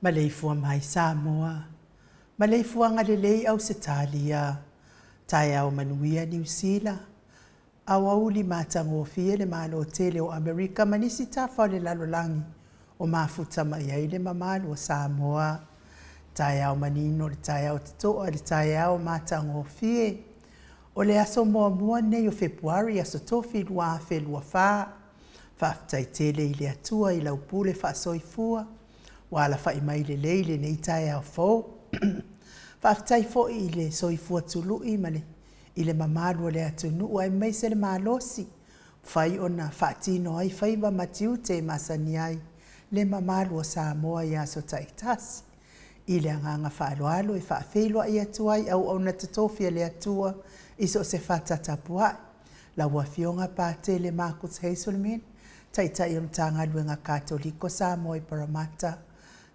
Maleifua mai Samoa, maleifuaga lelei Ausetalia, taeao manuia Niu Sila, aoauli matagofie le Malo tele o Amerika ma nisi tafa o le lalolagi o mafuta mai ai le mamalu o Samoa. Taeao manino le taeao totoa le taeao matagofie. O le aso muamua lenei o Fepuari aso Tofi 2024. Faafetai tele i le Atua i lau pule faasoifua ua alafai mai lelei i lenei taeao fou. Faafetai foi i le soifua tului ma le i le mamalu o le atunuu aemaise le malosi mafai ona faatino ai faiva ma tiute e masani ai le mamalu o Samoa i aso taitasi. I le agaga faaaloalo e faafeiloai atu ai auauna totofi a le Atua i so o se fata tapuai, lau Afioga Patele Marcus Hazelman, Taitai o le Matagaluega Katoliko Samoa i Parramatta,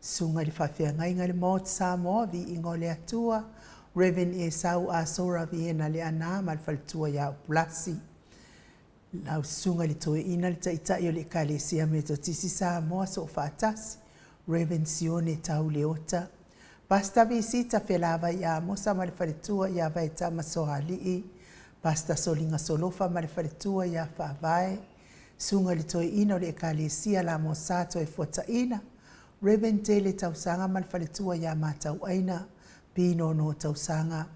Susuga i le Faafeagaiga i le Maota Samoa, Viiga o le Atua, Rev. Esau Asora Viena Leaana ma le faletua ia Upulasi. Lau Susuga i le Toeaina le Taitai o le Ekalesia Metotisi Samoa Soofaatasi, Rev. Sione Tau Leota, Pastor Visita Felavai Amosa ma le faletua ia Vaetama Soalii, Pastor Soliga Solofa ma le faletua ia Faavae, Susuga i le Toeaina o le Ekalesia Lamosa Toefuataina, Rev. Tele Tausaga ma le faletua ia Matauaina Pinono Tausaga,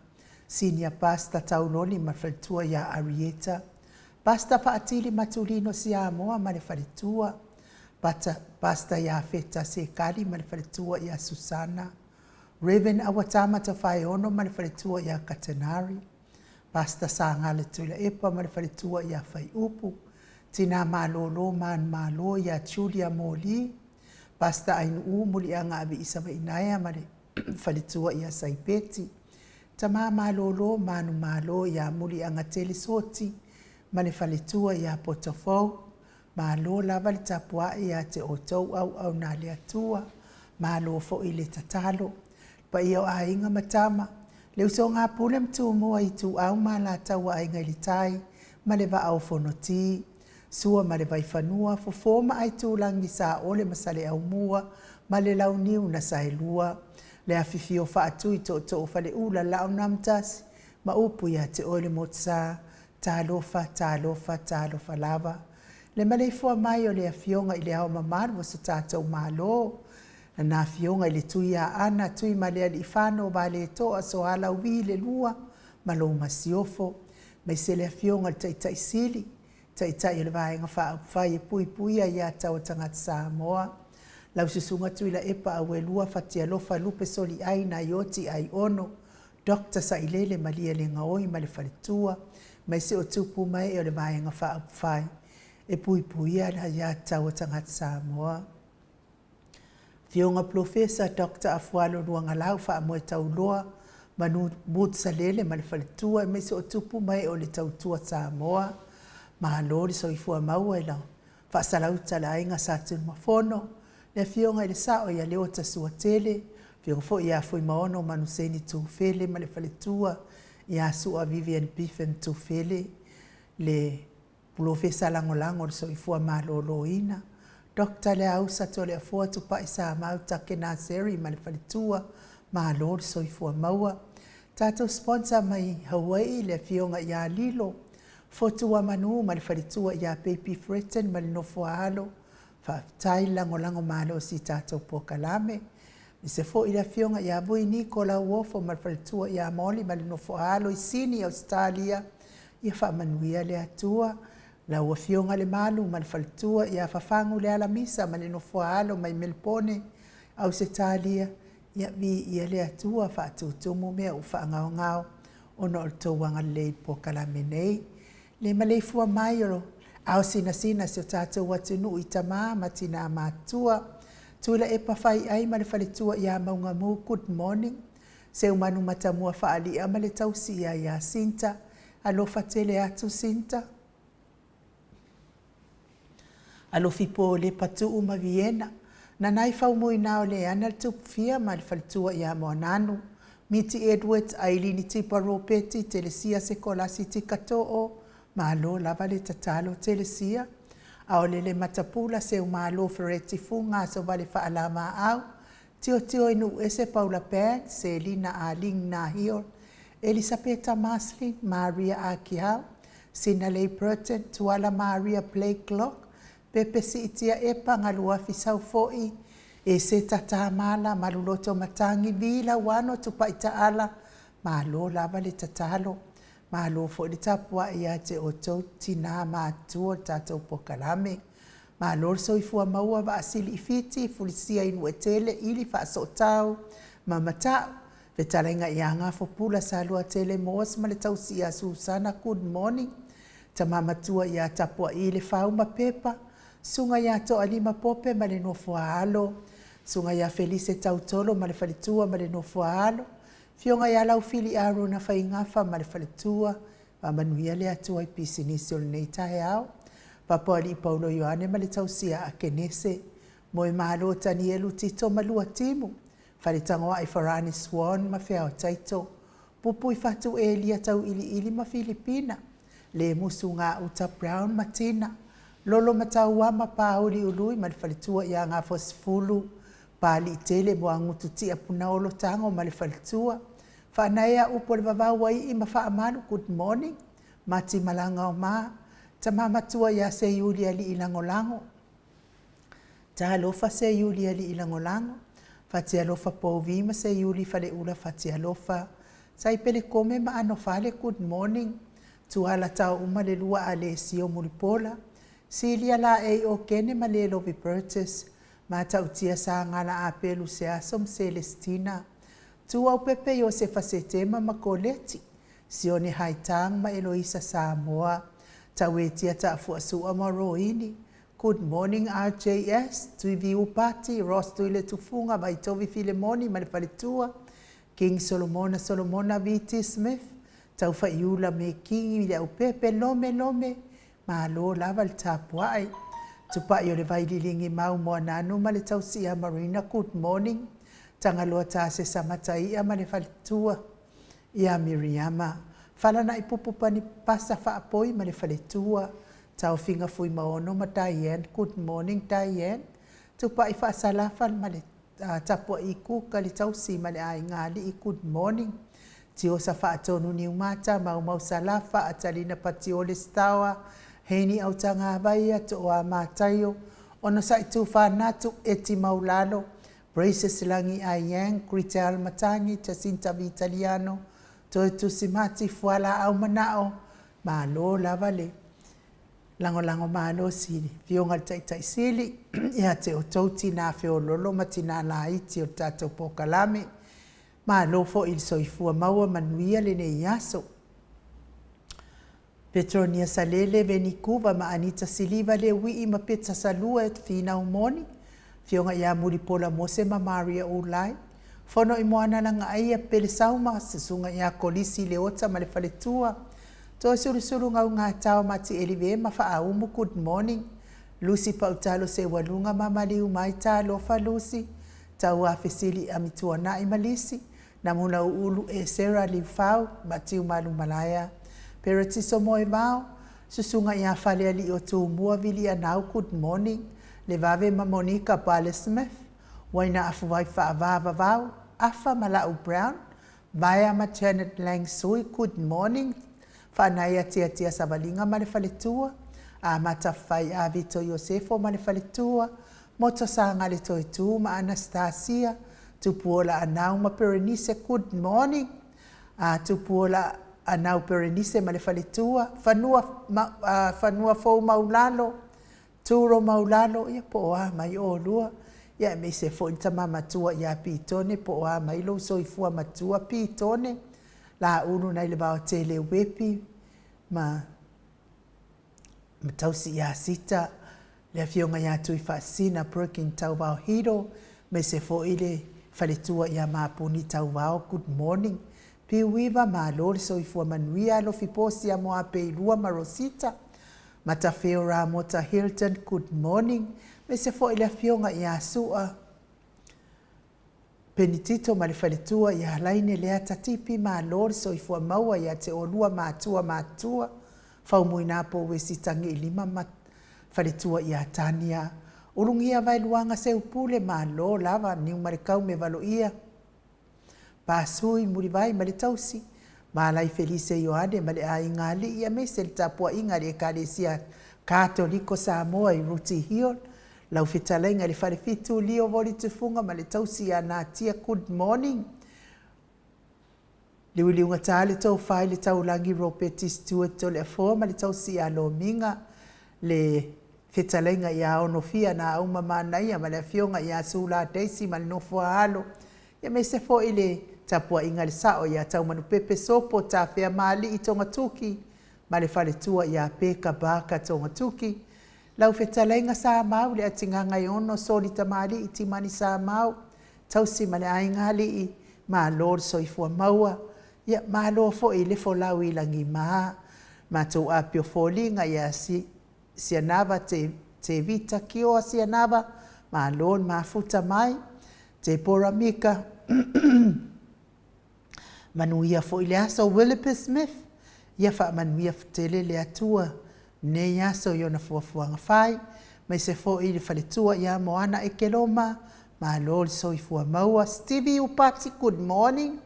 Senior Pastor Tauloli ma le faletua ia Arieta, Pastor Faatili Matulino Siamoa ma le faletua, Pastor Iafeta Sekali ma le faletua ia Susana, Rev. Awatama Tofaeono ma le faletua ia Katenari, Pastor Sagala Tuilaepa ma le faletua ia Faiupu, Tina Malolo Manumalo ia Julia Moli, Pastor Ainuu Muliaga Aviisa Vainaea ma le faletua ia Saipeti, Tama Malolo Manumalo ia Muliagatele Soti ma le faletua ia Potofou, Malo lava le tapuai ia te outou auauna a le Atua, malo foi le tatalo. Le paia o aiga ma tama, Le usoga a Pule ma Tumua, Ituau ma Alataua, Aiga i le Tai ma le Vaa o Fonoti, Sua ma le Vaifanua, Fofo ma Aitulagi, Saole ma Saleaaumua ma le Launiu na Saelua, le afifio o Faatui, Tootoo o Faleula, Laau na Amotasi ma upu ia te oe le Motusa. Talofa, talofa, talofa lava. Le maleifua mai o le Afioga i Le Ao Mamalu o so tatou Malo, Lana Afioga i le Tuiaana Tuimalealiifano Vaaletoa Sualauvi II ma lou Masiofo, aemaise le Afioga i le Taitai Sili, Taitai o le Vaega Faaupufai e Puipuia Aia Tatau a Tagata Samoa, lau Susuga Tuilaepa Auelua Fatialofa Lupe Soliai Naioti Aiono, Dr. Sailele Malielegaoi ma le faletua, aemaise o tupu ma ee o le Vaega Faaupufai e Puipuia Aia Tatau a Tagata Samoa. Afioga Polofesa Dr. Afualo Luagalau Faamoetauloa Manu Mutsalele ma le faletua, aemaise o tupu ma ee o le Tautua Samoa. Malo le soifua maua i lau faasalauta le aiga Sa Tunumafono, le afioga i le Sao ia Leota Suatele, afioga foi ia Fuimaono Manuseni Tufele ma le faletua ia Sua Vivian Biffen Tufele, le Polofesa Lagolago o le Soifua Maloloina, Dr. Leausa Toleafoa Tupai Samau Takena Seri ma le faletua, malo le soifua maua. Tatou sponsor mai Hawaii, le afioga ia Lilo Fotuamanu ma le faletua ia Baby Fretton ma le nofoaalo, faafetai le lagolago malosi i tatou polokalame. Aemaise foi le afioga ia Vui Niko Lauofo ma le faletua ia Molly ma le nofoaalo i Sini, Ausetalia, ia faamanuia le Atua. Lau Afioga Lemalu ma le faletua ia Fafagu Lealamisa ma le nofoaalo mai Melepone, Ausetalia, ia viia le Atua, faatutumu mea ua faagaogao ona o le tou agalelei i le polokalame nei. Le maleifua mai o ao sinasina si o tatou atunuu i tama ma tinā matutua, Tuilaepa Faiai ma le faletua ia Maugamu, good morning. Seumanu Matamua Faalia ma le tausi ia Iasinta, alofa tele atu Sinta. Alofi po Lepa Tuu ma Viena, Nanai Faumuina o Leana le Tupufia ma le faletua ia Moananu, Miti Edwards, Ailini Tipa Ropeti, Telesia Sekolasi Tikatoo, malo lava le tatalo Telesia. Aolele Matapula Seumalo Fereti Fuga Asovale Faalamaau, Tiotio i Nuuese Paula Band, Selina Ah Ling Nahiol, Elisapeta Maslin, Maria Akiau, Sinalei Burton, Tuala Maria Blakelock, Pepe Siitia Epa Galuafi Saufo'i, Eseta Tamala, Maluloto Matagi, Vi Lauano Tupai Taala, malo lava le tatalo, malo foi le tapuai ia te outou tinā matutua o le tatou polokalame. Malo le soifua maua Vaasili i Fiti, Fulisia i Nuuetele, Ili Faasootau, ma Mata'u, Fetalaiga ia Gafopula Saluatele Moas ma le tausi ia Susana, good morning. Tama matua ia Tapua'i le Fau ma Pepa, Susuga ia Toalima Pope ma le nofo a alo, Susuga ia Felise Tautolo ma le faletua ma le nofo a alo, Afioga ia Laufili Arona Faigafa ma le faletua, faamanuia le Atua i pisinisi o lenei taeao. Papoalii Paulo Ioane ma le tausi ia Akenese, Moemalo Tanielu Tito ma Luatimu, Faletagoai Farani Swan ma Feao Taito, Pupui Fatu Elia Tauiliili ma Filipina, Lemusu Gauta Brown ma Tina, Lolo Matauama Pauli Ului ma le faletua ia Gafoasefulu, Paliitele Moagutu Tia Punaolo Tago ma le faletua, Faanaea upu o le vavau ai i ma faamalu, good morning, Mati Malaga o Ma, Tama matua ia Seiuli Alii Lagolago, Talofa Seiuli Alii Lagolago, Fatialofa Pouvi ma Seiuli Faleula Fatialofa, Saipele Kome ma Anofale, good morning, Tuala Tao uma le lua Alesio Mulipola, Silia Laei o Kene ma Lelovi Burgess, Matautia Sagala Apelu Seaso ma Celestina, Tuaupepe Iosefa Setema ma Koleti, Sione Haitang ma Eloisa Samoa, Tauetia Taafuasua ma Roini, Good morning RJS, Tuiviu Pati, Ross Tuiletufuga, Vaitovi Filemoni ma le faletua, King Solomona Solomona VT Smith, Taufaiula Mekingi Leaupepe Lome Lome, malo lava le tapuai. Tupai o le Vaililigi Mau Moananu ma le tausi ia Marina, good morning. Tagaloa Tasesa Mataia ma le faletua. Ia Miriama, Falanaipupu Pani Pasa Faapoi ma le faletua, Taofiga Fuimaono ma Diane, Good morning Diane, Tupai Faasalafa ma le Tapuai Kuka le tausi ma le aiga alii, Good morning, Tiosa Faatonu Niumata, Maumau Salafa, Atalina Patiole Staoa, Heini Autagavaia, Tooa Mataio, Onosai Tufanatu, Eti Maulalo, Praises Lagi Aiyang, Gritel Matagi, Jacinta Vitaliano, Toe Tusimati, Fualaau Manao, Malo lava le lagolago malosi i le Afioga i le Taitai Sili ia te outou tinā feololo ma tinā laiti o le tatou polokalame. Malo foi i le soifua maua manuia lenei aso. Petronia Salele, Venikuva ma Anita Siliva Leuii ma Peta Salua e Finau Moni, Afioga ia Mulipola Mose ma Maria Ulai, Fono i Moana Lagaaia, Pele Sauma, Susuga ia Kolisi Leota ma le Faletua, Toesulusulu Gaugatao Matieli Vema Faaumu Good morning Lucy Pautalo Seualuga ma Maliu Mai Talofa Lucy Tauafesili Amituanai ma Lisi Namulauulu Esera Liufau Matiu Malumalaea Peretiso Moevao Susuga ia Falealii o Tumua Vilianau Good morning Levave ma Monica Bale Smith Uaina Afuvai Faavavavau Afa ma Lau Brown Vaea ma Janet Lang Sui Good morning Faanaia Tiatia Savaliga ma le faletua Amata Fai a Vito Iosefo ma le faletua Moto Sagale Toetu ma Anastasia Tupuola Anau ma Berenice Good morning a Tupuola Anau Berenice ma le faletua Fanua ma, Fanua Fou Maulalo Turo Maulalo ia po o a mai olua ia aemaise foi le tama matua ia Pitone po o a mai lou soifua matua Pitone Laulu nai le Vaotele Uepi ma ma tausi ia Sita le afioga ia Tuifaasisina Perkin Tauvao Hiro aemaise foi le faletua ia Mapuni Tauvao Good morning Piuiva malo le soifua manuia Alofi Posia Moapeilua ma Rosita Matafeo Ramota Hilton Good morning aemaise foi le afioga ia Sua Penitito ma le faletua ia Laine Leata Tipi Malo le soifua maua ia te oulua matua matua Faumuina Pouesi Tagiilima ma faletua ia Tania Ulugia Vaeluaga Seupule Malo lava Niumalekau Mevaloia Pasui, Mulivai ma le tausi, Malai Felise Ioane ma le aiga alii aemaise le tapuaiga a le Ekalesia Katoliko Samoa i Rooty Hill, lau fetalaiga i le Falefitu Leo Voli Tufuga ma le tausi ia Natia Good morning Liuliugata le tofa i le taulagi Ropeti Stewart Toleafoa ma le tausi ia Lomiga le fetalaiga ia Onofia Naauma Manaia ma le afioga ia Sula Daisy ma le nofo a alo aemaise foi le tapuaiga i le sao ia Taumanupepe Sopo Tafeamaalii Togatuki ma le faletua ia Peka Barker Togatuki, lau fetalaiga Samau le Atigagaiono Soli Tamalii Timani Samau Tausi ma le aiga alii, malo le soifua maua, ia malo foi le folau i lagima, matou apio foliga ia Sianava Te Tevita Kioa Sianava, malo le mafuta mai, Tepora Mika, manuia foi le aso Willipe Smith, ia faamanuia tele le Atua lenei aso i ona fuafuaga fai, aemaise foi le faletua ia Moana Ekeloma, malo le soifua maua. Stevie Upati, good morning.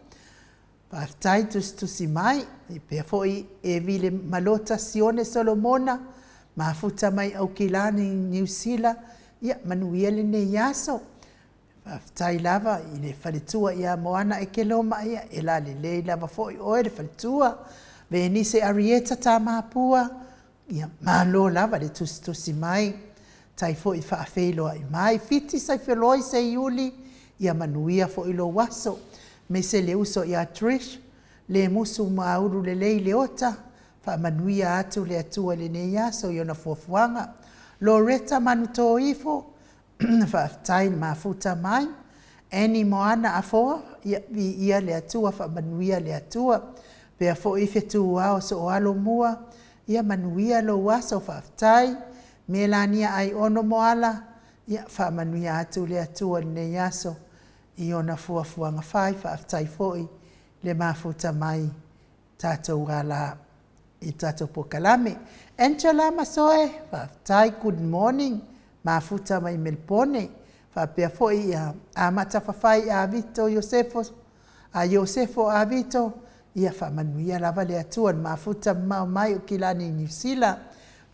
Faafetai tusitusi mai, e pea foi Evi le Malota Sione Solomona, mafuta mai Aukilani Niu Sila, ia manuia lenei aso. Faafetai lava i le faletua ia Moana Ekeloma, ia e lalelei lava foi oe le faletua. Venise Arieta Tamapua, ia malo lava le tusitusi mai. Tai foi faafeiloai mai. Fiti Saifeloi Seiuli, ia manuia foi lou aso. Aemaise le uso ia Trish, Lemusu Maulu Lelei Leota, faamanuia atu le Atua i lenei aso i ona fuafuaga. Loretta Manutoifo, Faafetai le mafuta mai. Annie Moana Afoa, ia viia le Atua, faamanuia le Atua. Pea foi fetuao Sooalo Mua, ia manuia lou aso, faafetai. Melania Aiono Moala, ia faamanuia atu le Atua i lenei aso i ona fuafuaga fai, faafetai foi le mafuta mai tatou ala i tatou polokalame. Angela Masoe, faafetai, good morning, mafuta mai Melipone. Faapea foi ia Amata Fafai Avito Iosefo, a Iosefo Avito, ia faamanuia lava le Atua i le mafuta mamao mai o Kilani i Niu Sila.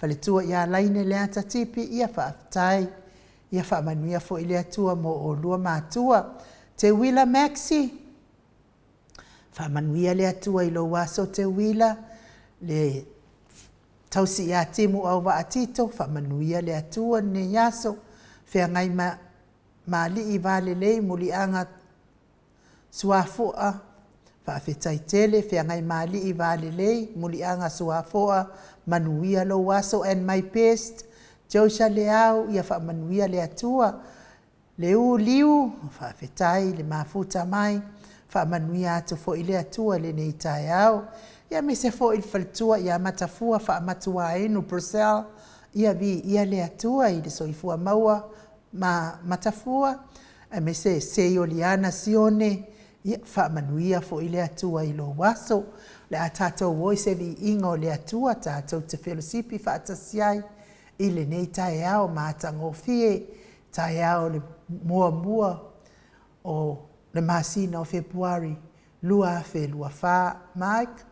Faletua ia Laine Leata Tipi, ia faafetai. Ia faamanuia foi le Atua mo oulua matua. Teuila Maxi, faamanuia le Atua i lou aso Teuila, le tausi ia Timu Auvaa Tito, faamanuia le Atua lenei aso. Feagai ma Alii va lelei Muliaga Suafoa, faafetai tele feagai ma Alii va lelei, Muliaga Suafoa, manuia lou aso. And my best, Josa Leao, ia faamanuia le Atua. Leu Liu, faafetai le mafuta mai, faamanuia atu foi le Atua i lenei taeao. Ia aemaise foi le faletua ia Matafua Faamatuainu Purcell, ia viia le Atua i le soifua maua ma Matafua, aemaise Seioliana Sione, ia faamanuia foi le Atua i lou aso. O le a tatou o i se viiga o le Atua, tatou te felosipi faatasi ai i lenei taeao matagofie, taeao le muamua o le masina o Fepuari 2024. Mike?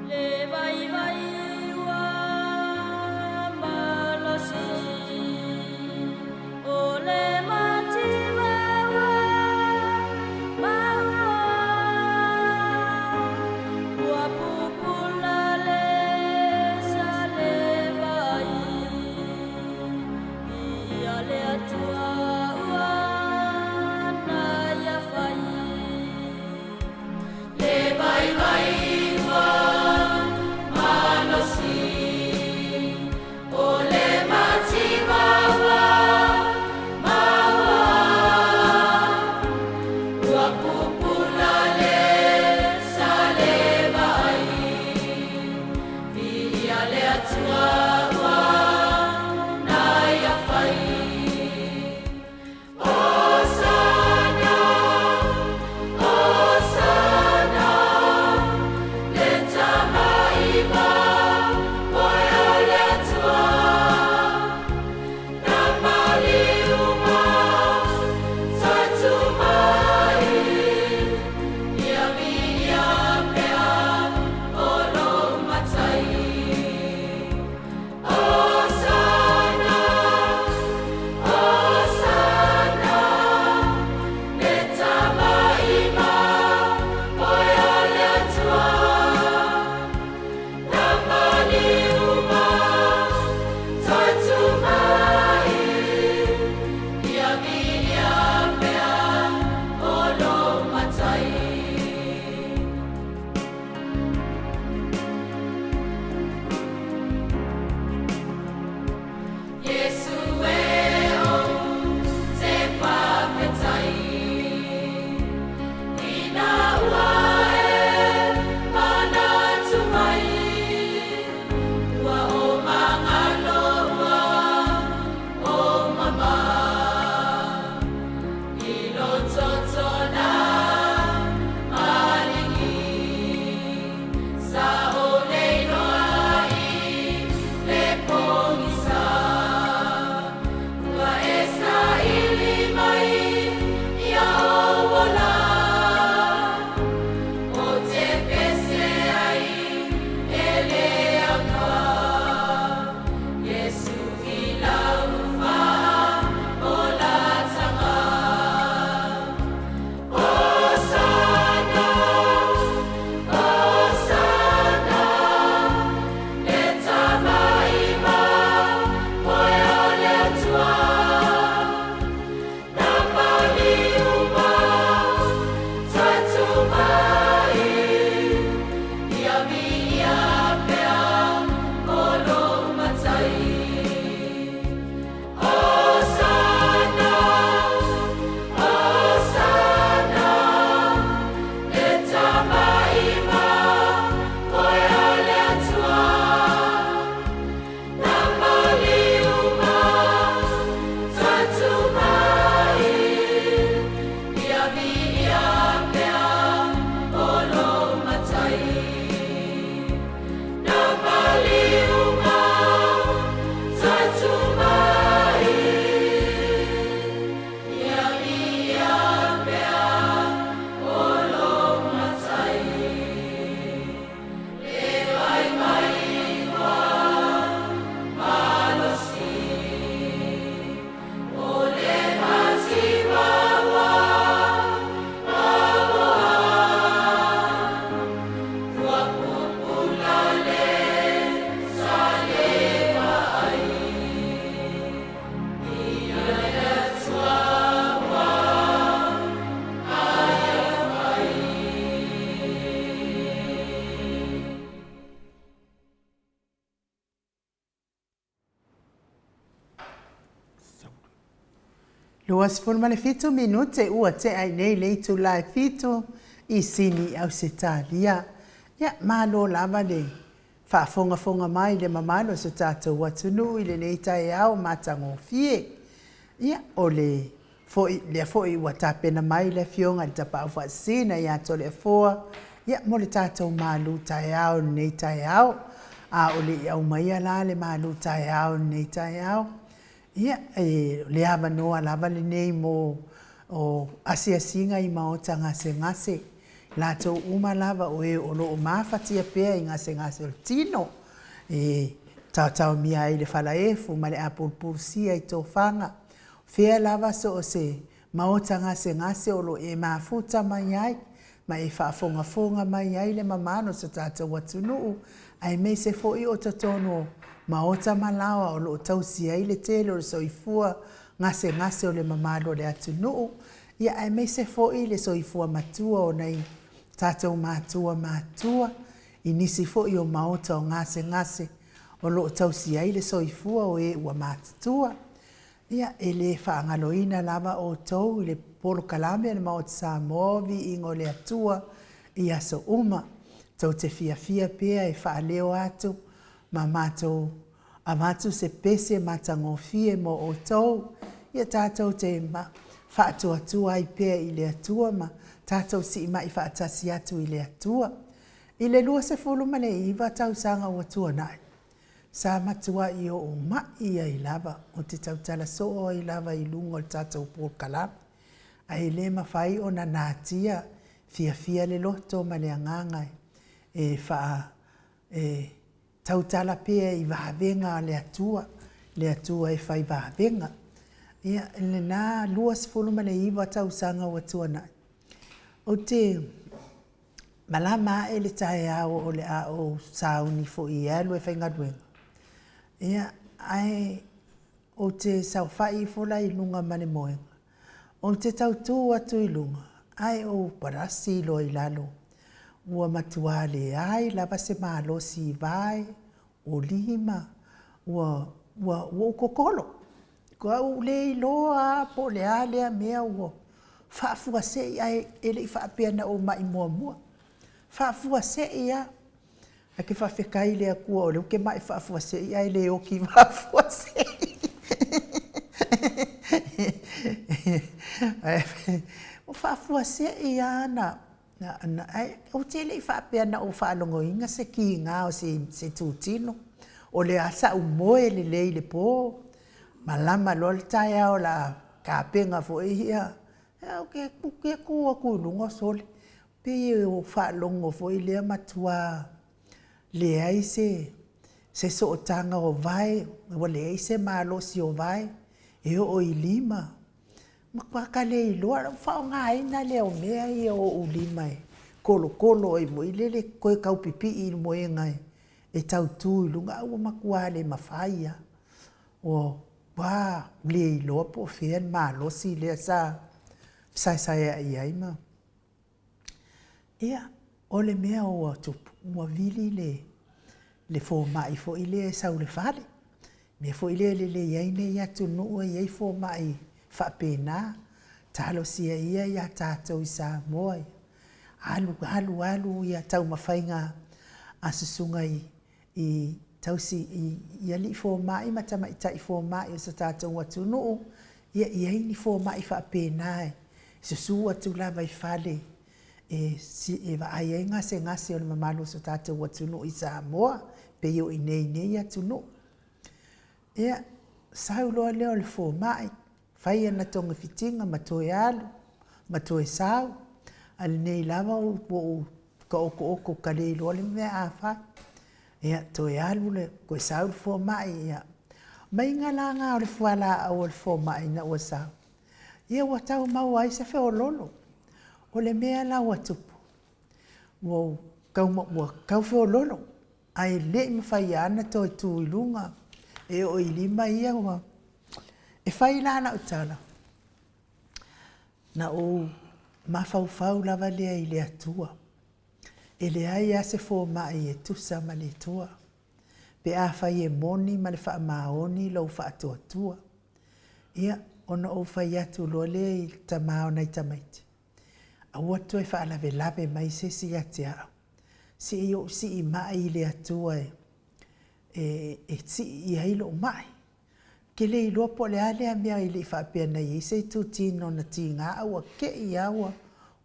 Le vaivai ua malosi o le mativa ua mauroa. 27 minute ua tea i nei le itula e 7 i Sini, Ausetalia. Ia, malo lava le faafogafoga mai i le mamalu o so tatou atunuu i lenei taeao matagofie. Ia, o le foi, lea foi ua tapena mai le Afioga i le Tapaau Faasisina ia Toleafoa, ia, mo le tatou malu taeao i lenei taeao. A o le i aumaia la le malu taeao i lenei taeao, ia, e, o le avanoa lava lenei mo o asiasiga i maota gasegase, latou uma lava o e o lo o mafatia pea i gasegase o le tino, e taotaomia ai le falaefu ma le apulupulusia i tofaga, fea lava so o se maota gasegase o lo o e mafuta mai ai, ma e faafogafoga mai ai le mamalu o so tatou atunuu, aemaise foi o totonu o maota ma laoa o lo o tausi ai le tele o le soifua gasegase o le mamalu o le atunuu, ia aemaise foi le soifua matua o nai tatou matua matutua i nisi foi o maota o gasegase o lo o tausi ai le soifua o e ua matutua. Ia, e le faagaloina lava outou i le polokalame a le Maota Samoa o Viiga o le Atua i aso uma. Tou te fiafia pea e faaleo atu ma matou avatu se pese matagofie mo outou, ia tatou te faatuatua ai pea i le Atua ma tatou siimai faatasi atu i le Atua. I le 29 tausaga ua tuanai, sa matuai ou mai ai lava, ou te tautala soo ai lava i luga o le tatou polokalame, ae le mafai ona natia, fiafia le loto ma le agaga e faa e tautala pea i vavega a le Atua, le Atua e fai vavega. Ia, i lena 29 tausaga ua tuanai, ou te malama ae le taeao o le a ou sauni foi e alu e faigaluega, ia, ae ou te saofai ifo la i luga ma le moega, ou te tautū atu i luga, ae ou palasi loa i lalo. Ua matua leai lava se malosi i vae, o lima, ua, ua, ua ou kokolo. Ua ou le iloa lava po o le a lea mea ua faafuasei, ae e le i faapea na ou mai muamua. Faafuasei lava. Ae ke faafetai i le Atua o lea ou te mai faafuasei ae le oti faafuasei. Ua faafuasei lava na, na, na, ae ou te le i faapea na ou faalogoina se kiga o se, se itutino. O le a sa ou moe lelei i le po, malama loa le taeao o le a tapena foi ia, ou te, ou te tu atu i luga sole, Pei e ua faalogo foi lea matua leai se se sootaga o vae, ua leai se malosi o vae e oo i lima. Matua ka le iloa, ua faaaogaina lea o mea ia o ou lima e kolokolo ai foi lele toe tau pipii i le moega e tau tu i luga, ae ua matua le mafai lava. Ua matua le iloa po o fea le malosi lea sa fesaesaeai ai ma Ia, o le mea ua tupu, ua vili le, le fomai foi lea e sau i le fale. Mea foi lea e lelei ai nei atunuu e i ai fomai faapena. Talosia ia ia tatou i Samoa, alu, alu, alu ia taumafaiga a susuga i i tausi i alii fomai ma tamaitai fomai o so tatou atunuu, ia i ai ni fomai faapena e susu atu lava i fale e, e vaai ai gasegase o le mamalu o so tatou atunuu i Samoa, pei o i inei i nei atunuu. Ia, sau loa lea o le fomai, fai ana togafitiga ma toe alu ma toe sau, a lenei lava ua ou taotooto ka le iloa le mea a fai. Ia, toe alu le, toe sau le fomai, ia. Meinga la na o le fualaau a le fomai ina ua sau, ia ua tau maua ai se feoloolo. O le mea la ua tupu, ua tau, ua tau feoloolo, ae le i mafai lava ona toe tu i luga e oo i lima ia ua... E fai la lau tala, na ou mafaufau lava lea i le Atua. E leai lava se fomai e tusa ma le Atua, pe afai e moni ma le faamaoni lou faatuatua. Ia, Ona ou fai atu loa lea i le tama o nai tamaiti, Aua toe faalavelave mai se isi ia te au. Se i ou sii mai i le Atua e, e, e sii i ai lou mai. Ou te le iloa po o le a lea mea e le i faapea na i ai se itutino na tiga a ua te i lava ua,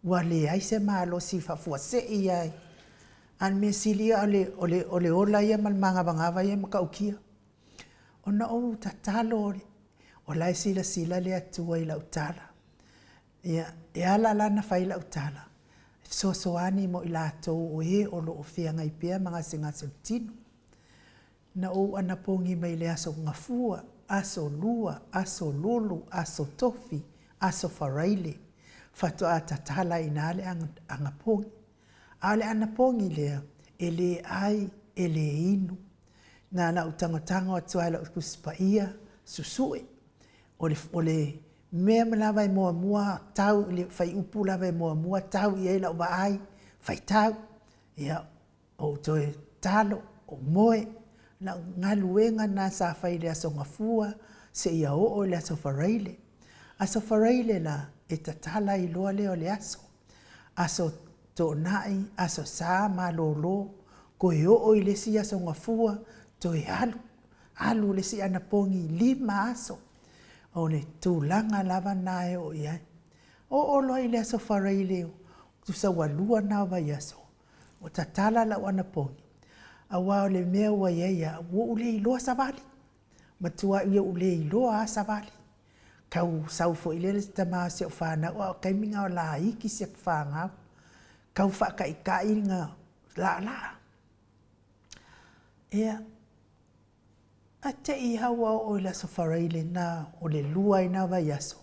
ua leai se malosi faafuasei lava. A o le mea sili o le, o le, o le ola ia ma le magavagava ia e matautia. Ona ou tatalo, o la e silasila le Atua i lau tala. Ia, e ala la ona fai lau tala, e fesoasoani mo i latou o e o lo o feagai pea ma gasegase o le tino. Na ou anapogi mai le Aso Gafua, Aso Lua, Aso Lulu, Aso Tofi, Aso Faraile, faatoa tatala ai i ina le anapogi. A o le anapogi lea, e le ai, e le inu. Na ona ou tagotago atu lava i lau Tusi Paia, susue. O le, o le mea lava e muamua tau i le fuaiupu lava e muamua tau i ai lau vaai, faitau. Ia, ou toe talo, ou moe. Lau galuega lena sa fai i le Aso Gafua seia oo i le Aso Faraile. Aso Faraile la, e tatala ai loa lea o le aso. Aso Toonai, Aso Sa, malolo, toe oo i le isi Aso Gafua, toe alu, alu le isi anapogi 5 aso. O le tulaga lava lena e oo i ai. Oo loa i le Aso Faraile, tusa ua 2 na o vaiaso, ua tatala lau anapogi, aua o le mea ua i ai au, ua ou le iloa savali. Matuai ou le iloa lava savali. Tau sau foi lea le tama o si au fanau, a o taimi na o laiti si atu fanau. Tau faataitai na laalaa. Ia, ae te i lava ua oo i le Aso Faraile lena o le 2 ai lena o vaiaso,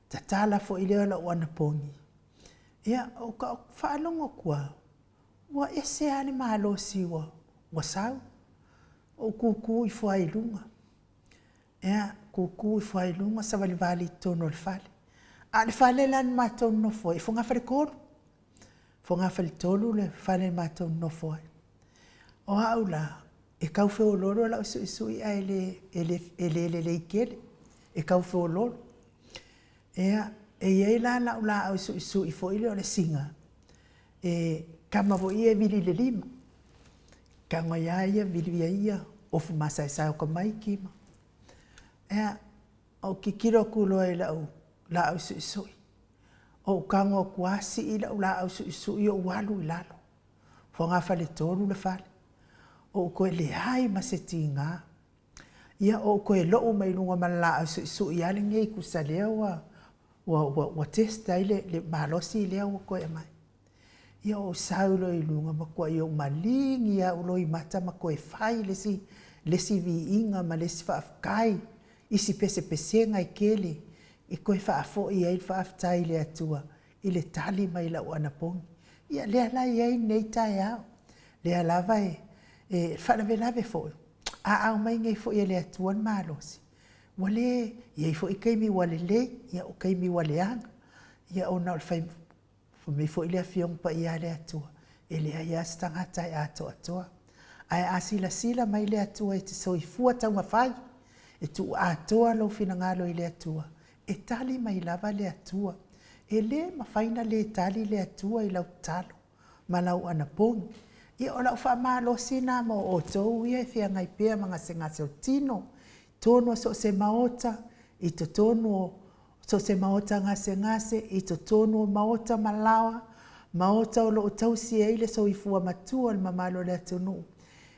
tatala foi lea o lau anapogi. Ia, ou faalogo atu lava, ua ese lava le malosi ua sau. Ou kukū ifo lava i luga. Ia, kukū ifo lava i luga, savalivali i totonu o le fale. A o le fale la na matou nonofo ai, e fogafale-tolu. Fogafale-tolu le fale na matou nonofo ai. O au la, e tau feoloolo lau suisui ae le, e le, e le lelei tele, e tau feoloolo. Ia, e i ai la lau laau suisui foi lea o le siga, e tama foi ia e vili i le lima. Tago ia ia, vili ia ia, ofu masaesae o tamaiti ma. Ia, ou tilotilo atu loa i lau laau suisui, ou tago atu lava sii lau laau suisui ou alu i lalo. Fogafale 3 le fale. Ou toe leai ma se tiga. Ia, ou toe lou mai luga ma le laau suisui lava lenei tusa lea ua ua ua ua test ai le le malosi lea ua toe aumai. Ia ou sau loa i luga, matuai ou maligi lava ou loimata ma toe fai le isi le isi viiga ma le isi faafetai i si pesepesega e tele e toe faafoi ai le faafetai i le Atua i le tali mai i lau anapogi. Ia lea la e i ai lenei taeao, lea lava e e faalavelave foi, a aumai nei foi e le Atua le malosi, ua le i ai foi taimi ua lelei, ia o taimi ua leaga, ia ona o le fai mai foi le Afioga Paia a le Atua, e leai lava se tagata e atoatoa. Ae a silasila mai le Atua e te soifua taumafai, e tuu atoa lou finagalo i le Atua, e tali mai lava le Atua. E le mafai ona le tali le Atua i lau tatalo ma lau anapogi. Ia, o lau faamalosi lena mo outou ia e feagai pea ma gasegase o le tino, i totonu o so o se maota, i totonu o so o se maota gasegase, i totonu o maota ma laoa, maota o lo o tausi ai le soifua matua o le mamalu o le atunuu,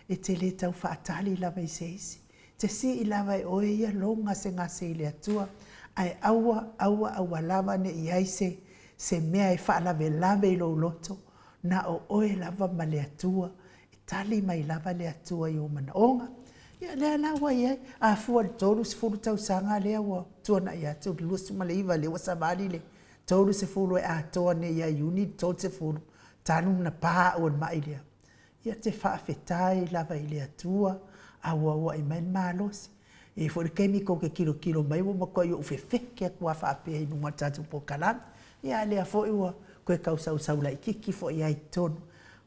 e te le tau faatali lava i se isi. Te sii lava e oe ia lou gasegase i le Atua, ae aua, aua, aua lava ne i ai se, se mea e faalavelave i lou loto, na o oe lava ma le Atua, e tali mai lava le Atua i ou manaoga. Ia, lea la ua i ai, a fua i le 30 tausaga lea ua tuanai atu, le 29 lea ua savali le 30 e atoa nei ia Iuni le 30, talu ona pa au e le mai lea. Ia te faafetai lava i le Atua, a ua auai mai le malosi. E i ai foi le taimi tou te tilotilo mai ua matuai ou fefeke atu lava faapea i luga o le tatou polokalame. Ia a lea foi ua toe tau sausau laitiiti foi lava i totonu.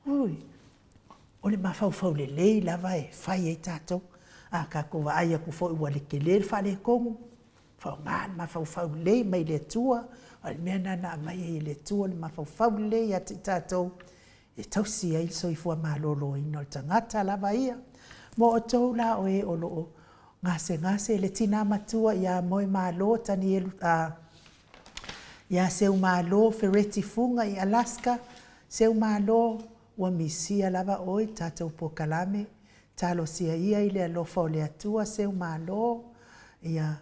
Ui, o le mafaufau lelei lava e fai ai tatou. A tatou vaai atu foi ua tele le faaletonu, Faaaoga le mafaufau lelei mai le Atua, o le mea lena na aumai ai e le Atua le mafaufau lelei ia te i tatou e tausi ai le soifua maloloina o le tagata lava ia. Mo outou la o e o lo o gasegase, le tina matua ia Moemalo Tanielu, ia Seumalo Fereti Fuga i Alaska, Seumalo, ua misia lava oe i le tatou polokalame, talosia ia i le alofa o le Atua Seumalo, ia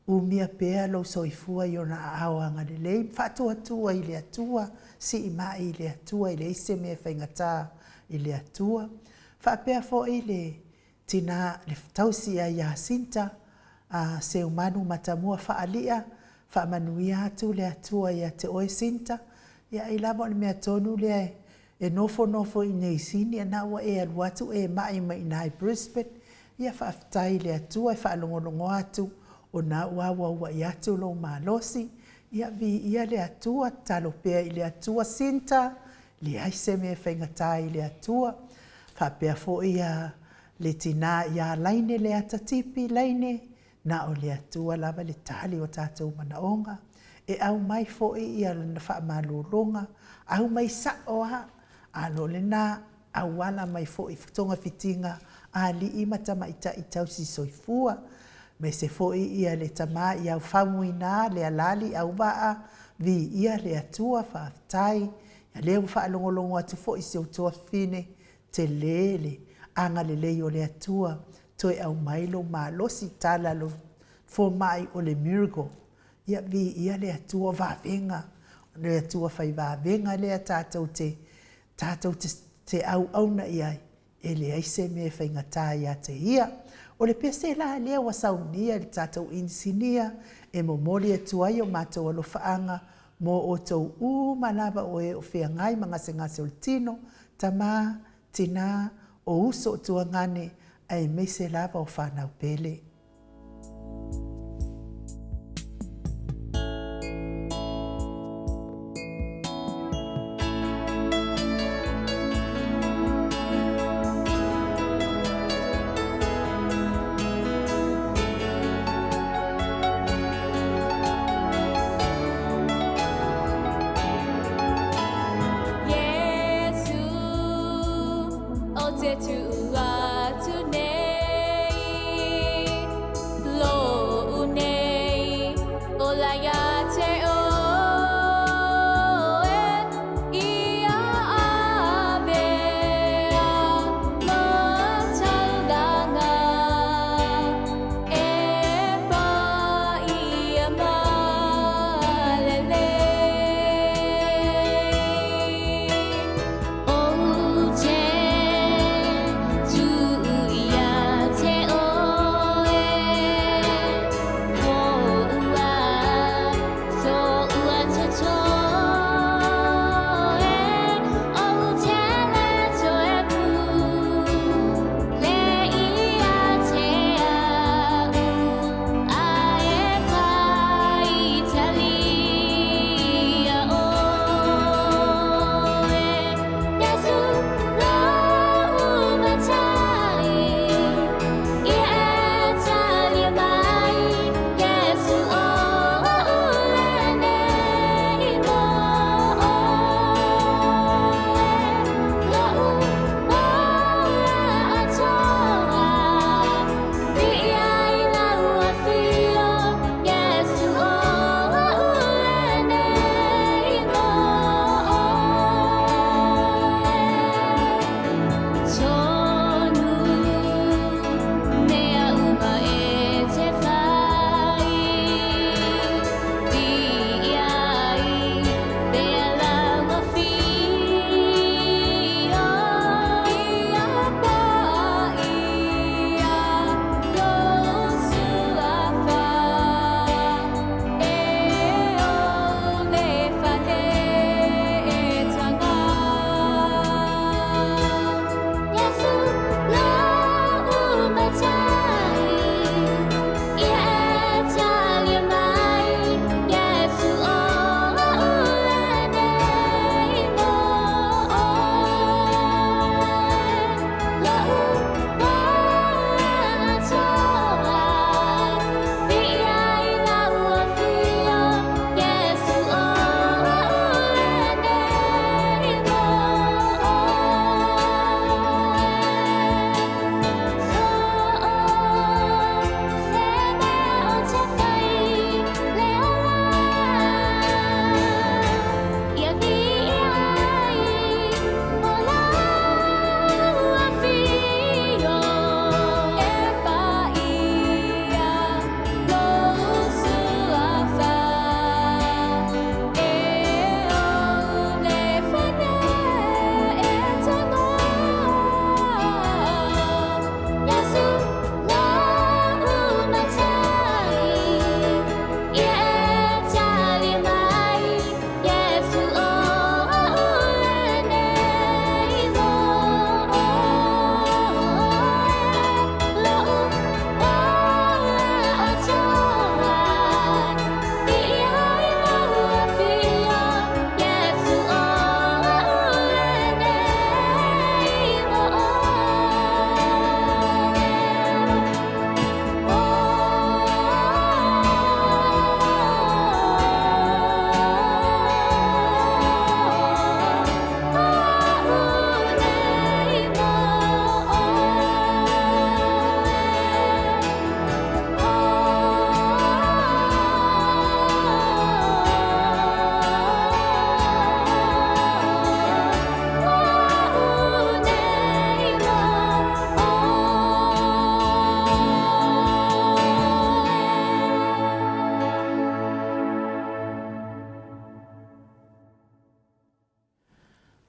umia pea lou soifua i ona aao agalelei, ma faatuatua i le Atua, siimai i le Atua, e leai se mea e faigata i le Atua. Faapea foi le tina, le tausi ia Iasinta a Seumanu Matamua Faalia, faamanuia atu le Atua ia te oe Sinta, ia ai lava o le mea tonu lea e nofo nofo i inei i Sini, a na ua e alu atu e mai mai i ina i Brisbane. Ia faafetai i le Atua e faalogologo atu o na ua auauai atu lou malosi. Ia viia le Atua, tatalo pea i le Atua Sinta, leai se mea e faigata i le Atua. Faapea foi a le tina ia Laine Leata Tipi, Laine, na o le Atua lava le tali o tatou manaoga. E aumai foi ia lana faamalologa, aumai sao lava, a o lena auala mai foi i togafitiga a alii ma tamaitai tausi soifua. Aemaise foi ia le tama ia Faumuina Lealali Auvaa, viia le Atua, faafetai. Ia lea ua faalogologo atu foi i si ou tuafafine, tele le agalelei o le Atua, toe aumai lou malosi, tala lou fomai o le miracle. Ia viia le Atua, o vavega, o le Atua fai vavega lea tatou te, tatou te auauna i ai, e leai se mea e faigata ia te Ia. O le pese la lea ua saunia e le tatou inisinia e momoli atu ai o matou alofaaga mo outou uma lava o e o feagai ma gasegase o le tino, tama, tina, o uso o tuagane, aemaise lava o fanau pele.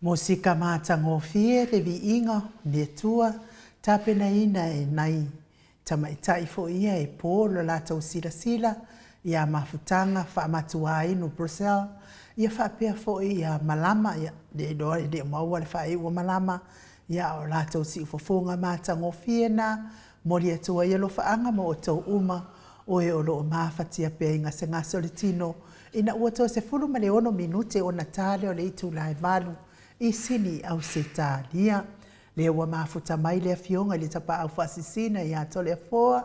Musika matagofie le viiga o le Atua tapenaina e nai tamaitai foi ia e po lo latou silasila ia mafutaga faamatuainu Brussels ia faapea foi ia malama ia le iloa e le o maua le faaiu o malama ia a o latou siufofoga matagofie na Momoli atu ai alofaaga mo outou uma, o e o lo o mafatia pea i gasegase o le tino, ina ua toe 16 minute ona ta lea o le itula e valu i Sini, Ausetalia. Lea ua mafuta mai le Afioga i le Tapaau Faasisina ia Toleafoa,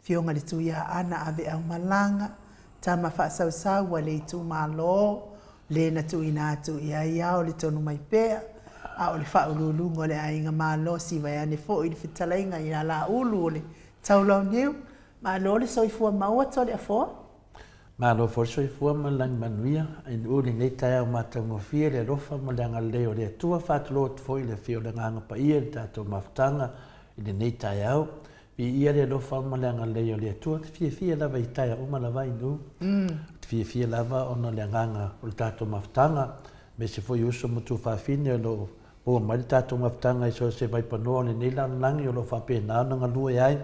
Afioga i le Tuiaana Aveaumalaga, tama faasausau a le itumalo, le na tuuina atu i ai ao le tonu mai pea, a o le faauluuluga o le aiga malosi vaeane foi le fetalaiga ia Laulu o le Taulauniu. Malo le soifua maua Toleafoa. Malo foi le soifua ma le lagi manuia i nuu i lenei taeao matagofie le alofa ma le agalelei o le Atua. Faatulou atu foi i le afio o le Agaga Paia i le tatou mafutaga i lenei taeao. Viia le alofa ma le agalelei o le Atua, ou te fiafia lava i taea uma lava i nuu. Ou te fiafia lava ona o le agaga o le tatou mafutaga, aemaise foi uso ma tuafafine o lo o maua mai le tatou mafutaga i so o se vaipanoa o lenei lalolagi o lo o faapena ona galue ai,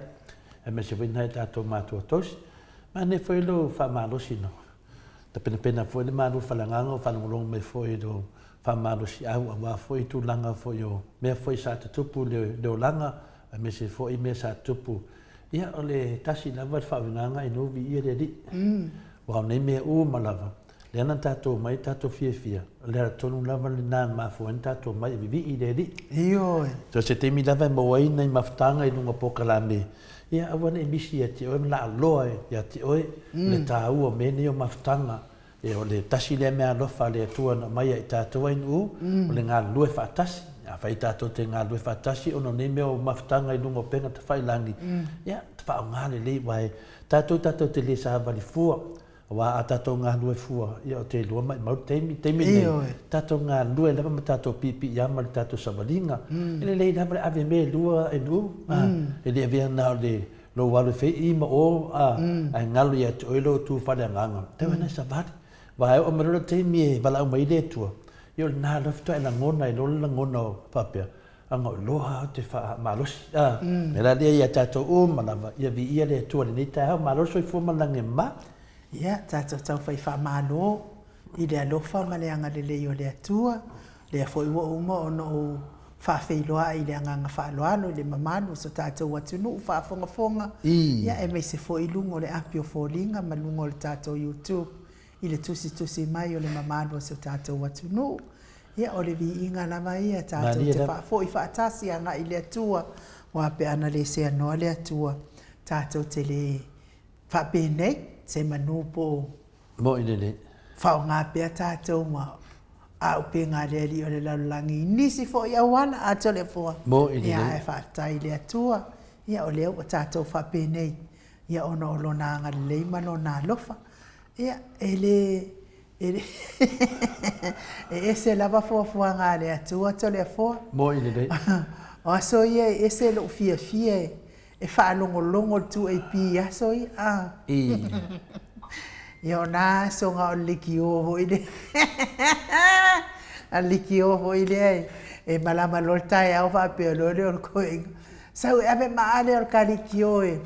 aemaise foi nai a tatou matua tausi. Manaia foi lou faamalosi na tapenapena foi le malu faleagaga o faalogologo mai foi i lou faamalosiau aua foi tulaga foi o mea foi sa tutupu i le olaga aemaise foi mea sa tutupu. Ia, o le tasi lava le faauigaga i nuu viia le Alii. Aua o nei mea uma lava, lea na tatou omai tatou fiafia, o le ala tonu lava lena na mafua ai ona tatou omai e vivii i le Alii. Ioe. So se taimi lava e maua ai nai mafutaga i luga o polokalame, ia aua ne i misi ia te oe ma laaloa ia te oe le taua o mea nei o mafutaga. Ia, o le tasi lea mea alofa a le Atua na aumai ia i tatou ai nuu, o le galulue faatasi. Afai tatou te galulue faatasi ona o nei mea o mafutaga i luga o upega tafailagi, ia, faaaoga lelei, aua e tatou tatou te le savali fua, aua a tatou galulue fua, ia ou te iloa maimau le taimi. Taimi lenei, tatou galulue lava ma tatou piipiiama i le tatou savaliga. E lelei lava le ave mea e lua e nuu, e le avea na o le Lou alu e fai i ma o, a, ae galo ia te oe lou tu faaleagaga. Tau ana e savali. Wa e oo mai loa le taimi e valaau mai ai le Atua, ia o lena loa faatoa e lagona ai loa le lagona o faapea, Aga o iloa lava ou te faamalosi. A, mea la lea ia tatou uma lava, ia viia le Atua i lenei taeao, malo le soifua ma le lagi e mama. Ia, tatou taufai faamalo i le alofa ma le agalelei o le Atua, lea foi ua uma ona ou faafeiloai i le agaga faaaloalo i le mamalu o so tatou atunuu faafogafoga, ia aemaise foi i luga o le api o foliga ma luga o le tatou YouTube i le tusitusi mai o le mamalu o so tatou atunuu. Ia o le viiga lava ia tatou te faafoi faatasi agai i le Atua, aua pe ana le seanoa le Atua, tatou te le faapenei se manu po o Moi lelei. Faaaoga pea tatou ma auupega a le Alii o le lalolagi i nisi foi auala a Toleafoa. Moi lelei. Ia ae faafetai i le Atua, ia o lea ua tatou faapenei, ia ona o Lona agalelei ma Lona alofa. Ia, e le, e le e ese lava fuafuaga a le Atua Toleafoa. Moi lelei. O aso ia e ese lou fiafia e E faalogologo le 2AP i aso ia a. Ia o na aso na o le lekiō foi lea. A le lekiō foi lea e malama loa le taeao faapea loa lea o le toeaina, sau e ave maa lea o le ta lekiō e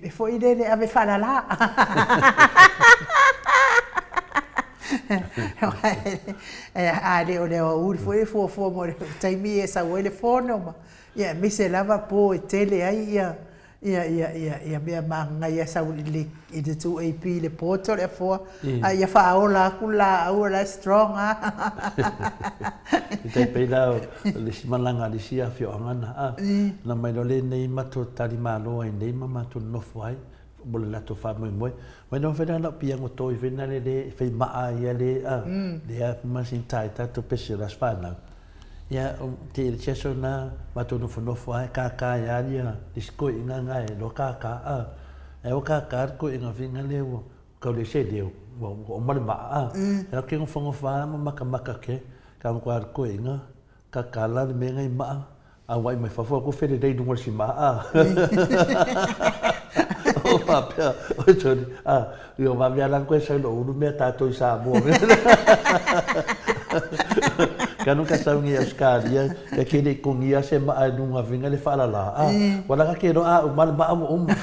e foi lele ave faalala. A le o le aoauli foi e fuafua mo le taimi e sau ai le fono ma Ia aemaise lava po e tele ai ia ia ia ia ia mea magagaia sau i le i le 2AP i le po Toleafoa a ia faaola atu le laau o la e strong a. E tai pei la o le isi malaga a le isi afioaga na a, na mai loa lenei matou talimalo ai nei ma matou nonofo ai mo le latou faamoemoe. Mai nofo fai la lau piango toi fai na le le fai maa ia le a, le a masin tai tatou pese las whanau. Ia, te i te aso na, matou nofonofo ai, kākā ia ia le isi koiʻiga nga e loa kākā, a, e o kākā le koiʻiga whinga le ua kau le se leo, ua ua oma le maa, a, e ke ngofongofa a ma makamaka ke, ka ngoko a le koiʻiga, kākā la le mea ngai maa, a wai mai fafo a ko whele rei lunga si maa, a. O faapea, oi sorry, a, i o vave ala koe sau lo ulu mea tātou i Samoa. Kanu ka sau ngi Australia, ka ke le kongia se maa i luga vinga le faalala. A, wala ka ke ro a uma le maa ua uma.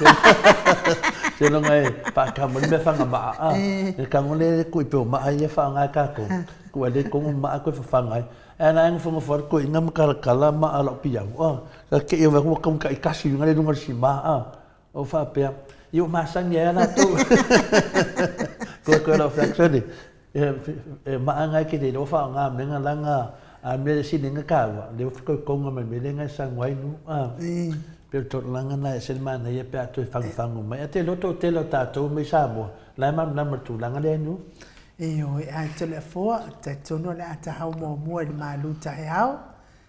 Se longa e faakama le mea fanga maa. A, e kango le kui pe o maa ia whaangai kākou. Kua le kongo maa koe whawhangai. E ana e ngofo ngofo koe inga makalakala maa lau piau. A, ka ke ia wea kau ka ikasi lunga le lunga le sima. A, o whaapea, i o masani ai a latou. Koe koe lau wheak E maʻa ngai ke le ofa o ngā menga la ngā a mea le sili nga kāua, le ofi kau konga mai mele ngai sangu ai nu, a. Pe o tō langa na e sele mana ia pe a toe whangu whangu mai. A te loto o tele o tātou mai Samoa, la e mana ma tūlanga le nu. E oi, ai te le foa, te tono le ata hau mua mua i le malu tahe ao,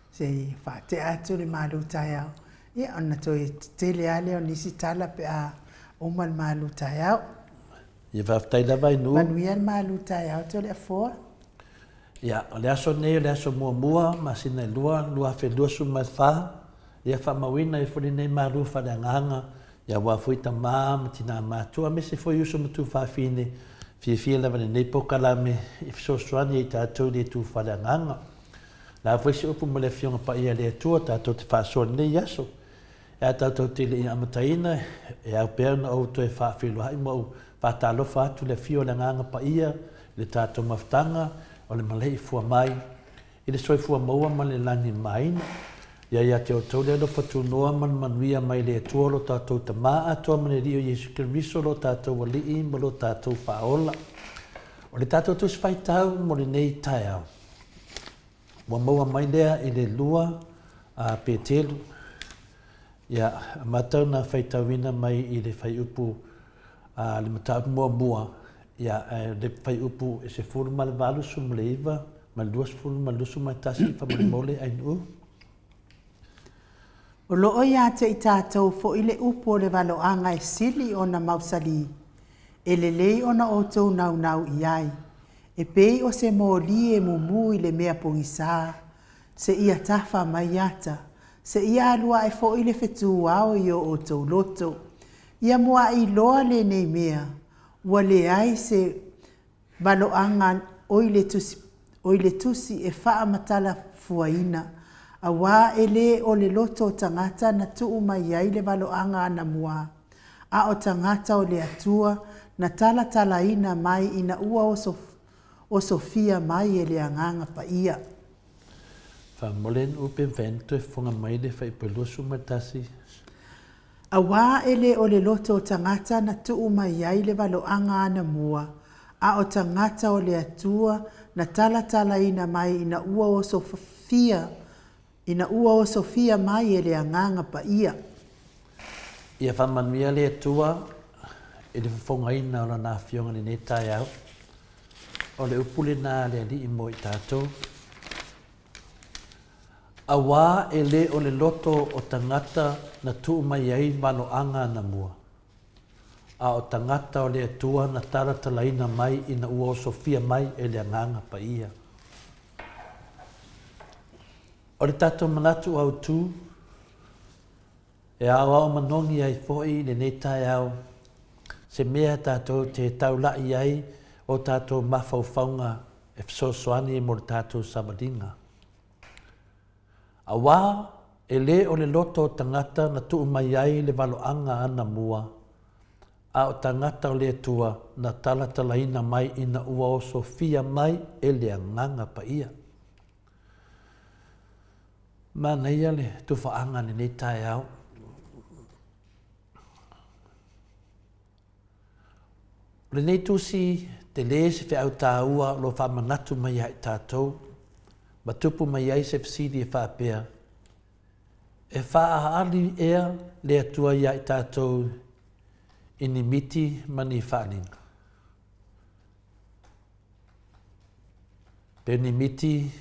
se i whaatea atu le malu tahe ao. Ia, ona toe tele ale o nisi tala pe a uma le malu tahe ao. Ia faafetai lava i nuu. Manuia le malu taeao te o le afoa. Ia, o le aso nei o le aso muamua, masina e lua, 2024, ia faamauina ai foi lenei malu faaleagaga, ia aua foi tama ma tina matua, aemaise foi uso ma tuafafine, fiafia lava lenei polokalame e fesoasoani ai tatou i le itu faaleagaga. O le a foi se upu ma le Afioga Paia a le Atua tatou te faasoa i lenei aso. E a tatou te le i amataina, e ao pea ona ou toe faafeiloai ma ou faatalofa atu i le afio o le Agaga Paia i le tatou mafutaga o le maleifua mai i le soifua maua ma le lagi maina. Ia ia te outou le alofa tunoa ma le manuia mai le Atua o lo tatou Tama atoa ma le Alii o Iesu Keriso lo tatou Alii ma lo tatou Faaola. O le tatou Tusi Faitau mo lenei taeao, Ua maua mai lea i le 2 a Petelu, ia, amata ona faitauina mai i le fuaiupu a le mataupu muamua, ia, ae le fuaiupu e 18, 19 ma le 20 ma le 21, faamolemole Ainuu. O lo o ia te i tatou foi le upu o le valoaga e sili ona mausali, e lelei ona outou naunau i ai, E pei o se moli e mumu i le mea pogisā, seia tafa mai ata, seia alu aʻe foi le fetū ao i o outou loto. Ia muaʻi loa lenei mea, ua leai se valoaga o i le tusi, o i le tusi e faamatalafuaina, auā e lē o le loto o tagata na tuu mai ai le valoaga anamua, a o tagata o le Atua na talatalaina mai ina ua oso, osofia mai e le Agaga Paia. Faamole nuu pe mafai ona toe fofoga mai le fuaiupu e 21. Auā e le o le loto o tagata na tuu mai ai le valoaga anamua, a o tagata o le Atua na talatalaina mai ina ua osofia Ina ua osofia mai e le Agaga Paia. Ia faamanuia le Atua i le fofogaina o Lana Afioga i lenei taeao. O le upu lena a le Alii mo i tatou. Auā e le o le loto o tagata na tuu mai ai valoaga anamua, a o tagata o le Atua na talatalaina mai ina ua osofia mai e le Agaga Paia. O le tatou manatu autu, e aoao manogi ai foi i lenei taeao se mea tatou te taula'i ai o tatou mafaufauga e fesoasoani mo le tatou savaliga. Auā e lē o le loto o tagata na tuu mai ai le valoaga anamua, a o tagata o le Atua na talatalaina mai ina ua osofia mai e le Agaga Paia. Manaia le tufaaga i lenei taeao. O lenei tusi tele se feau taua o lo o faamanatu mai ia i tatou, ma tupu mai ai se fesili e faapea, E faaali ea le Atua iā i tatou i ni miti ma ni faaaliga? Pe ni miti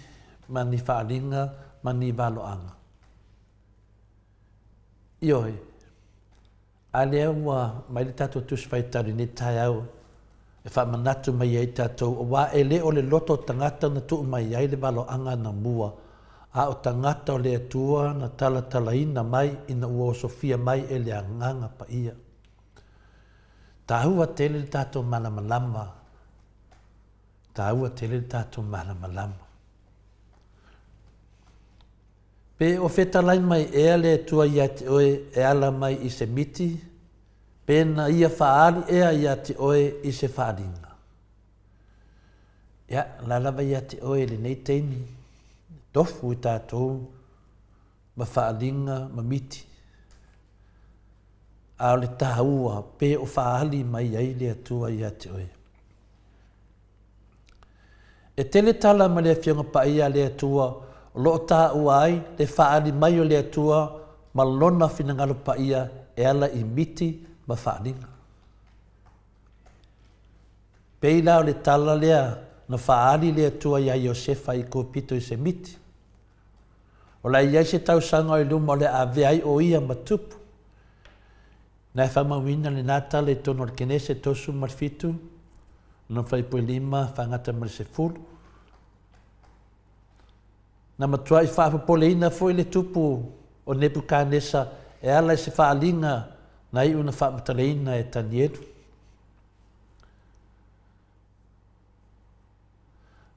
ma ni faaaliga ma ni valoaga? Ioe. A lea ua mai le tatou Tusi Faitau i lenei taeao e faamanatu mai ai tatou, aua e le o le loto o tagata na tuu mai ai le valoaga anamua, a o tagata o le Atua na talatalaina mai ina ua osofia mai e le Agaga Paia. Taua tele le tatou malamalama, taua tele le tatou malamalama. Pe o fetalai mai ea le Atua ia te oe e ala mai i se miti, pe na Ia faaali ea ia te oe i se faaaliga? Ia, la lava ia te oe i lenei taimi, tofu i tatou ma faaaliga ma miti. A o le taua, pe o faaali mai ai le Atua ia te oe. E tele tala ma le Afioga Paia a le Atua o lo o taua ai le faaali mai o le Atua ma Lona finagalo paia e ala i miti ma faaaliga. Pei la o le tala lea na faaali le Atua iā Iosefa i Ikopito i se miti. O le a i ai se tausaga o i luma o le a avea ai o ia ma tupu. Na e faamauina lena tala i totonu o le Kenese 37, lona fuaipue 5, faagata ma le 10. Na matuai faapopoleina foi le tupu o Nepukanesa e ala i se faaaliga na iu na faamatalaina e Tanielu.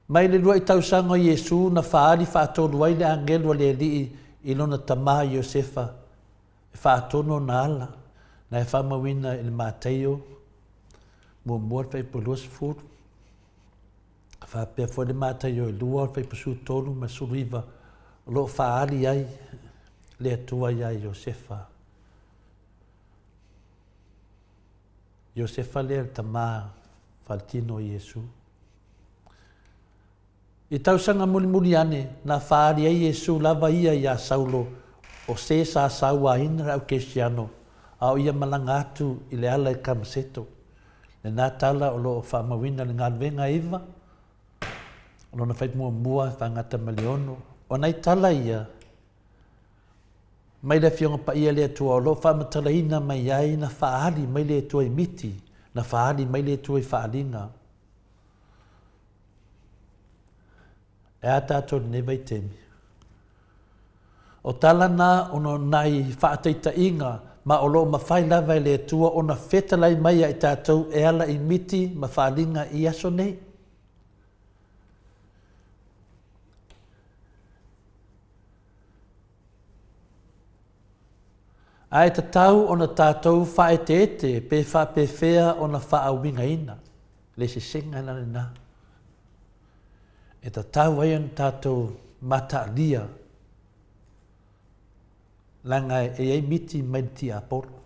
Mai le luaʻi tausaga o Iesu na faaali faatolu ai le agelu a le Alii i lona tama Iosefa e faatonu ona ala na e faamauina i le Mataio muamua le fuaiupu 20, faapea foi le Mataio e 2 le fuaiupu 13 ma le 19 o lo o faaali ai le Atua iā Iosefa. Iosefa lea le tama faletino o Iesu. I tausaga mulimuli ane, na faaali ai Iesu lava ia iā Saulo o se sa sauaina le au Kerisiano a o ia malaga atu i le ala i Kamaseto. Lena tala o lo o faamauina i le Galuega e iva, o lona fai muamua e faagata ma le ono. O nai tala ia, mai le Afioga Paia le Atua o lo o faamatalaina mai ai na faaali mai le Atua i miti, na faaali mai le Atua i faaaliga. E a tātou i lenei vaitaimi? O tala na ona o nai faataitaiga ma o lo o mafai lava e le Atua ona fetalai mai ia i tātou e ala i miti ma faaaliga i aso nei. A e tatau ona tātou faaeteete pe faapefea ona faauigaina le sesega la lena. E tatau ai ona tātou mataalia leaga e i ai miti mai le tiapolo.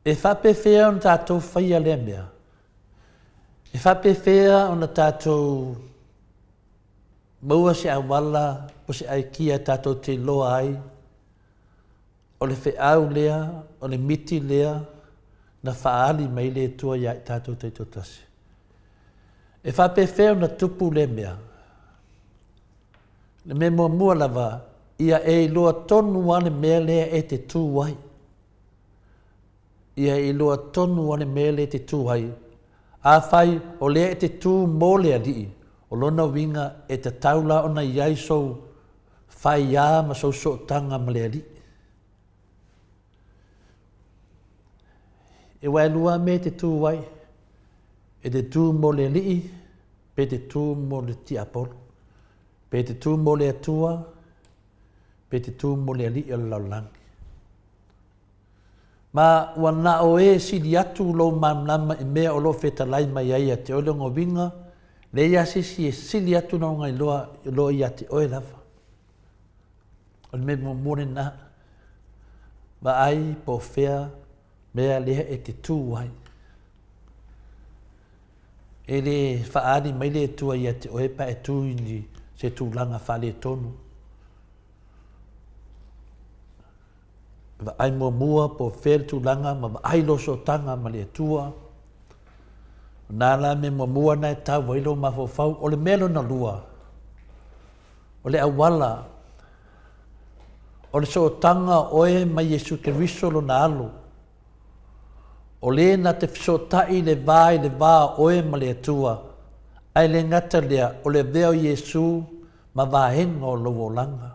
E faapefea ona tātou faia lea mea? E faapefea ona tātou maua se auala po se aikia tātou te iloa ai o le feau lea, o le miti lea na faaali mai le Atua iā i tātou taitoatasi. E faapefea ona tupu lea mea? Le mea muamua lava, ia e iloa tonu lava le mea lea e te tū ai. Ia e iloa tonu lava le mea lea e te tū ai. Afai o lea e te tū mō le Alii, o lona uiga e tatau la ona i ai sou faiā ma sou sootaga ma le Alii. E waelua mea e te tū ai, e te tū mō le Alii, pe te tū mō le tiapolo, pe te tū mō le Atua, pe te tū mō le Alii o le lalolagi. Ma ua na o e sili atu lou malamalama i mea o lo o fetalai mai ai ia te oe lona uiga, leai lava se isi e sili atu lona iloa i lo ia te oe lava. O le mea muamua lena, vaai po o fea mea lea e te tū ai. E le faaali mai le Atua ia te oe pe a e tū i se tulaga faaletonu. Vaai muamua po o fea le tulaga ma vaai lou sootaga ma le Atua. O nā la mea muamua na e tau ai lou mafaufau. O le mea lona lua, o le auala, o le sootaga o oe ma Iesu Keriso lona alo. O le na te fesootai le va i le va o oe ma le Atua, ae le gata lea, o le avea o Iesu ma vaega o lou olaga.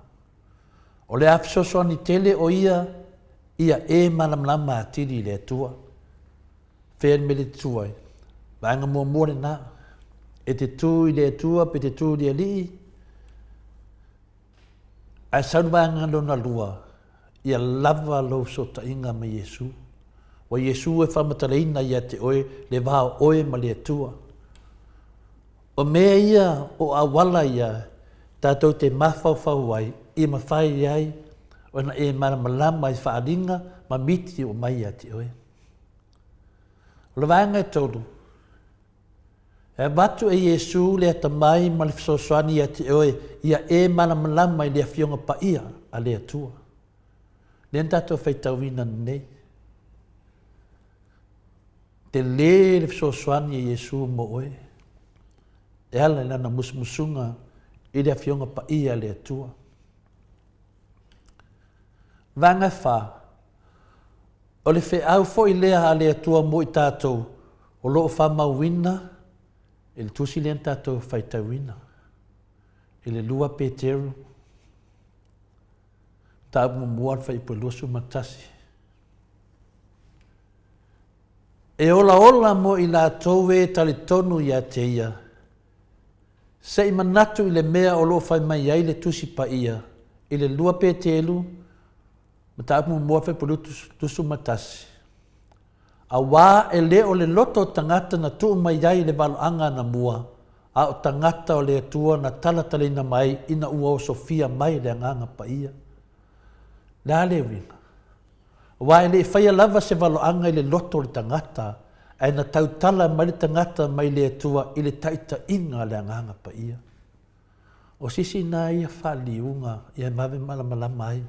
O le a fesoasoani tele o ia ia e malamalama atili i le Atua. Fea le mea le te tū ai? Vaega muamua lena. E te tū i le Atua pe te tū i le Alii? Ae sau le vaega lona lua, ia lava lou fesootaiga ma Iesu. Ua Iesu e faamatalaina ia te oe le va o oe ma le Atua. O mea ia o auala ia tatou te mafaufau ai ia mafai ai ona e malamalama i faaaliga ma miti o mai ia te oe. O le vaega e tolu, E avatu e Iesu le atamai ma le fesoasoani ia te oe ia e malamalama i le Afioga Paia a le Atua. Lea na tatou faitauina nei. Tele le fesoasoani a Iesu mo oe e ala i lana musumusuga i le Afioga Paia a le Atua. Vaega e fa, O le feau foi lea a le Atua mo i tatou o lo o faamauina i le tusi lea na tatou faitauina i le 2 Peteru, mataupu muamua le fuaiupu e 21. E olaola mo i latou e talitonu ia te ia, se i manatu i le mea o lo o fai mai ai le Tusi Paia i le 2 Peteru, Mataupu muamua fuaiupu 21, Auā e le o le loto o tagata na tuu mai ai i le valoaga anamua, a o tagata o le Atua na talatalaina mai ina ua osofia mai le Agaga Paia. Le a le uiga? Aua e le i faia lava se valoaga i le loto o le tagata, ae na tautala mai le tagata mai le Atua i le taitaiga a le Agaga Paia. O se isi na ia faaliuga ia vave malamalama ai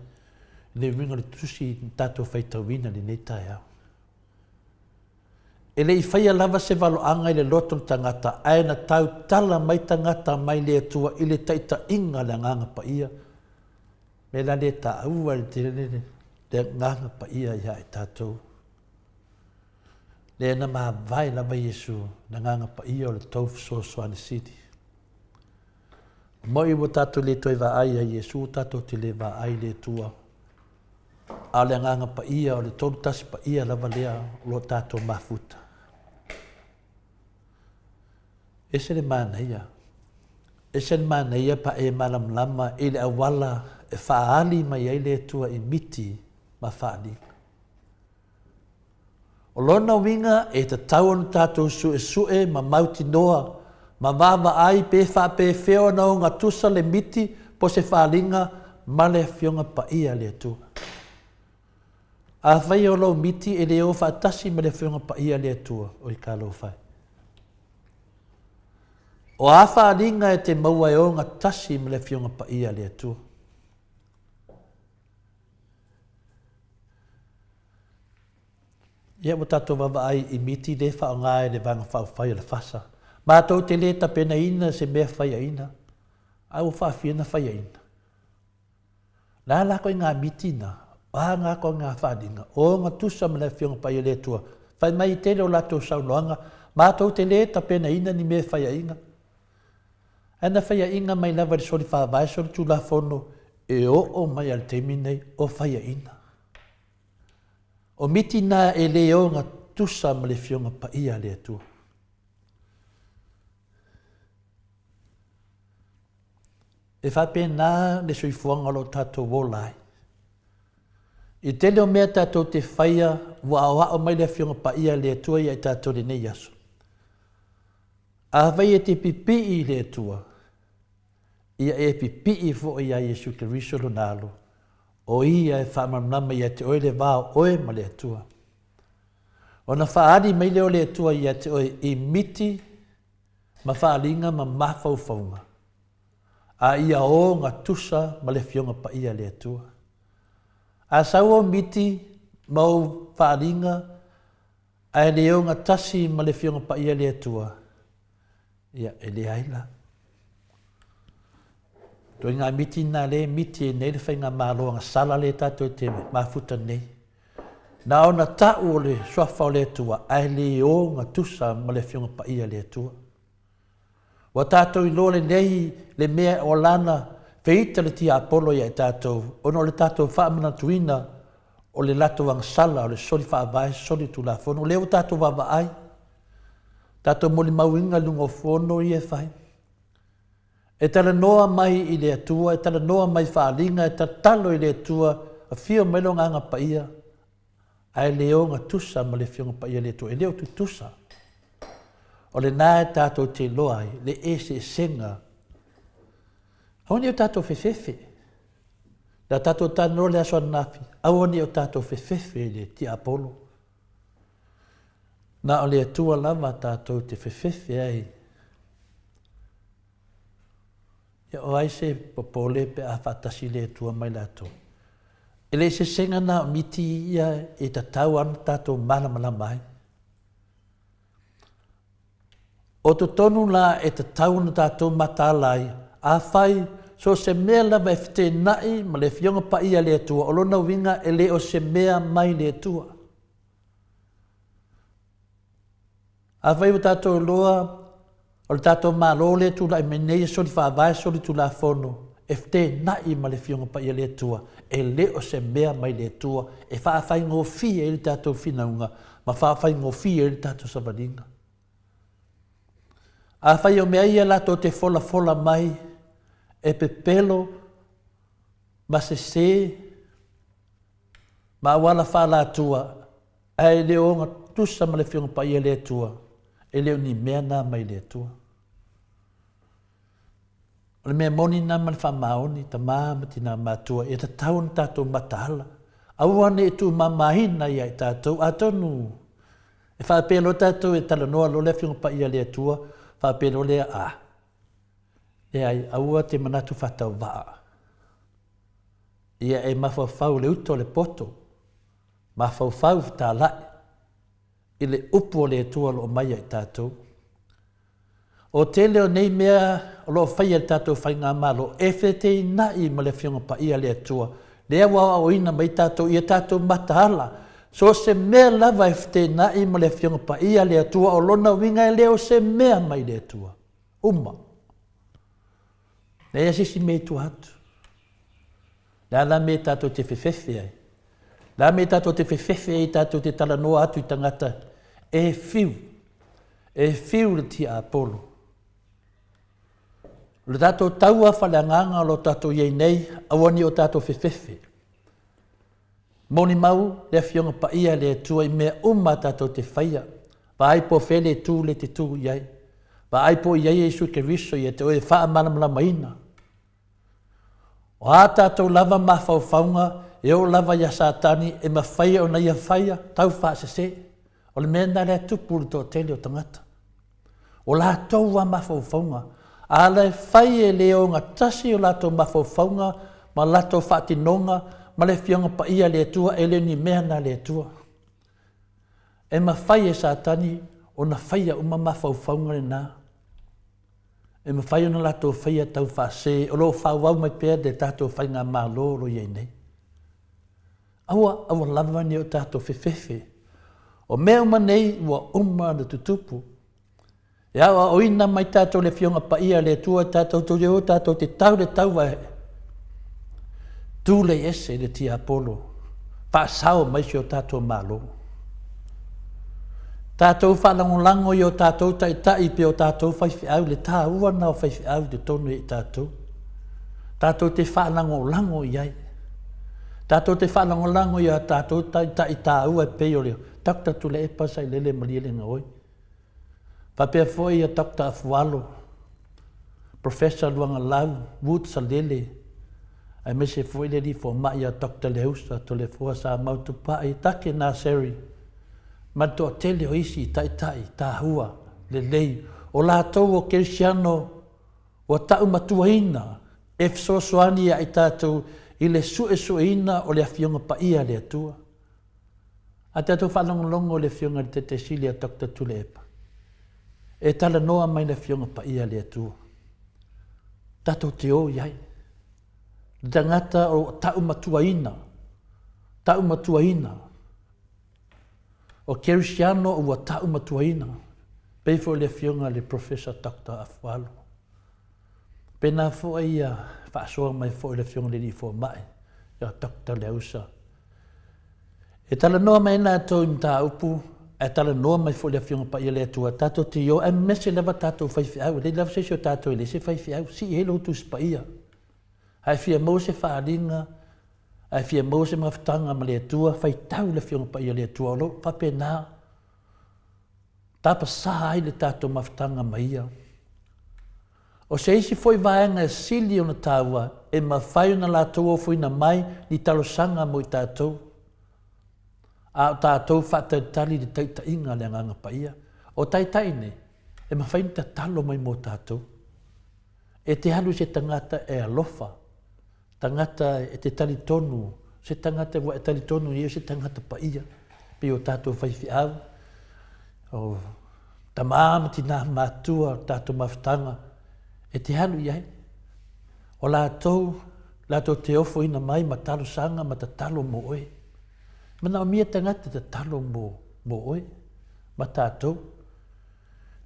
le uiga o le tusi na tatou faitauina i lenei taeao. E le i faia lava se valoaga i le loto o le tagata, ae na tautala mai tagata mai le Atua i le taitaiga a le Agaga Paia. Mea la lea e taua le tele le Agaga Paia ia i tatou. Lea na mavae lava Iesu, le Agaga Paia o le tou fesoasoani sili. Moi ua tatou le toe vaai ia Iesu, ua tatou te le vaai i le Atua. A o le Agaga Paia, o le Tolu Tasi Paia lava lea o lo o tatou mafuta. Ese le manaia. Ese le manaia pa e malamalama i le auala e faaali mai ai le Atua i miti ma faaaliga. O lona uiga e tatau ona tatou suesue ma mautinoa ma vaavaai pe faapefea ona ogatusa le miti po se faaaliga ma le Afioga Paia a le Atua. Afai o lou miti e le o faatasi ma le Afioga Paia a le Atua, oi talofa e. O a faaaliga e te maua e ogatasi ma le Afioga Paia a le Atua? Ia, ua tatou vaavaai i miti lea e faaaoga e le Vaega Faaupufai o le FASA. Matou te le tapenaina se mea faiaina, a ua faafia ona faiaina. Le a la koe ngā miti na, o a ngā koe ngā whalinga, o ngā tusa ma le Afioga Paia le Atua, whai mai i tele o latou saunoaga, matou te le tapenaina ni mea faiaina. Ae na faiaina mai lava i le soli faavae soli tulafono e oo mai a le taimi nei o faiaina. O miti na e le ogatusa ma le Afioga Paia a le Atua. E faapena le soifuaga o lo o tatou ola ai. I tele o mea tatou te faia, ua aoao mai le Afioga Paia a le Atua ia i tatou i lenei aso. Afai e te pipii i le Atua, ia e pipii foi iā Iesu Keriso Lona Alo, o Ia e faamalamalama ia te oe le va o oe ma le Atua. Ona faaali mai lea o le Atua ia te oe i miti ma faaaliga ma mafaufauga, a ia ogatusa ma le Afioga Paia a le Atua. A sau ou miti ma ou faaaliga, Ae le ogatasi ma le Afioga Paia le Atua, ia, e leai la. Ituaiga miti na lea e miti ai nei le faigamalo agasala lea tatou te mafuta nei. Na ona tau o le suafa o le Atua, ae le ogatusa ma le Afioga Paia le Atua. Ua tatou iloa lelei le mea o lana feita le tiapolo ia i tatou, ona o le tatou faamanatuina o le latou agasala, o le soli faavae, soli tulafono. O lea ua tatou vaavaai, tatou molimauina i luga o fono ia e fai. E talanoa mai i le Atua, e talanoa mai i faaaliga, e tatalo i le Atua, afio mai lo Agaga Paia, ae le ogatusa ma le Afioga Paia a le Atua. E le o tutusa. O lena e tatou te iloa ai le eseesega. Aua ne i o tatou fefefe. Le a tatou talanoa le aso ananafi, aua ne i o tatou fefefe i le tiapolo. Na o le Atua lava tatou te fefefe ai. Ia o ai se popole pe a faatasi le Atua ma i latou? E le sesega na o miti ia e tatau ana tatou malamalama ai. O totonu la e tatau ona tatou mataala ai, afai so o se mea lava e feteenai ma le Afioga Paia a le Atua, o lona uiga e le o se mea mai le Atua. Afai ua tatou iloa o le tatou Malo lea e tulai mai nei e soli faavae, soli tulafono, e feteenai ma le Afioga Paia a le Atua, e le o se mea mai le Atua e faafaigofie ai le tatou finauga ma faafaigofie ai le tatou savaliga. Afai o mea ia latou te folafola mai e pepelo ma sese ma auala faalatua, ae le o ogatusa ma le Afioga Paia a le Atua, e le o ni mea na mai le Atua. O le mea moni lena ma le faamaoni, tama ma tina matua, ia tatau ona tatou mataala. Aua ne i tuumamaina ia i tatou, atonu e faapea loa tatou e talanoa loa le Afioga Paia a le Atua, faapea loa lea, a, leai, aua te manatu faatauvaa. Ia e mafaufau i le uta o le poto, mafaufau fetalai i le upu a le Atua o lo o mai ia i tatou. O tele o nei mea o lo o faia e le tatou Faigamalo e feteenai ma le Afioga Paia a le Atua, lea ua aoaoina mai tatou ia tatou mataala, so o se mea lava e feteenai ma le Afioga Paia a le Atua, o lona uiga e le o se mea mai le Atua. Uma. Leai se isi mea i tua atu. Le a la mea tatou te fefefe ai? Le a mea tatou te fefefe ai tatou te talanoa atu i tagata e fiu, e fiu le tiapolo. O le tatou taua faaleagaga o lo o tatou i ai nei, aua ne i o tatou fefefe. Molimau le Afioga Paia a le Atua i mea uma tatou te faia. Vaai po o fea le itu le te tu i ai. Vaai po o i ai Iesu Keriso ia te oe e faamalamalamaina. O a tatou lava mafaufauga e oo lava iā Satani e mafai ona ia faia tau faasese. O le mea lena lea e tupu i le toatele o tagata. O latou a mafaufauga, a la e fai e le ogatasi o latou mafaufauga ma latou faatinoga ma le Afioga Paia a le Atua, e le o ni mea na le Atua. E mafai e Satani ona faia uma mafaufauga lena. E mafai ona latou faia tau faasē o lo o faaauau mai pea le tatou faigamalo o lo o i ai nei. Aua, aua lava ne i o tatou fefefe. O mea uma nei ua uma ona tutupu. E aoaoina mai tatou le Afioga Paia a le Atua, tatou te o tatou te tau le taua e tulei ese le tiapolo, faasao mai si o tatou Malo. Tatou faalagolago i o tatou taitai pe o tatou faifeau, le taua lena o faifeau i totonu ia i tatou. Tatou te faalagolago i ai. Tatou te faalagolago i a tatou taitai taua e pei o le Doctor Tuilaepa Sailele Malielegaoi. Faapea foi ia Doctor Afualo, Professor Luagalau Wood Salele, aemaise foi le alii fomai ia Doctor Leusa Toleafoa Samau Tupai Take Naseri, ma le toatele o isi taitai tahua lelei o latou o Kerisiano ua taumatuaina e fesoasoani ia i tatou i le suesueina o le Afioga Paia a le Atua. A tatou faalogologo i le Afioga i le Taitaisili a Doctor Tuilaepa, e talanoa mai le Afioga Paia a le Atua, tatou te o i ai. Le tagata o taumatuaina, taumatuaina. O Kerisiano ua taumatuaina, pei foi o le Afioga i le Professor Doctor Afualo. Pena foi ia faasoa mai foi le Afioga i le Alii Fomai, ia Doctor Leausa. E talanoa mai ai latou i mataupu ae talanoa mai foi le Afioga Paia le Atua, tatou te ioe, aemaise lava tatou faifeau, e leai lava se isi o tatou e leai se faifeau, sii ai lou Tusi Paia. A e fia maua se faaaliga, a e fia maua se mafutaga ma le Atua, faitau le Afioga Paia le Atua, o lo o faapena tapasā ai le tatou mafutaga ma Ia. O se isi foi vaega e sili ona taua, e mafai ona latou ofoina mai ni talosaga mo i tatou, a o tatou faatalitali i le taitaiga a le Agaga Paia. O taitai nei, e mafai ona tatalo mai mo tatou. E te alu i se tagata e alofa, tagata e te talitonu, se tagata ua e talitonu i ai o se tagata paia, pei o tatou faifeau, o tamā ma tinā matua o tatou mafutaga, e te alu i ai. O latou, latou te ofoina mai ma talosaga ma tatalo mo oe. Manaomia tagata tatalo mo, mo oe ma tatou.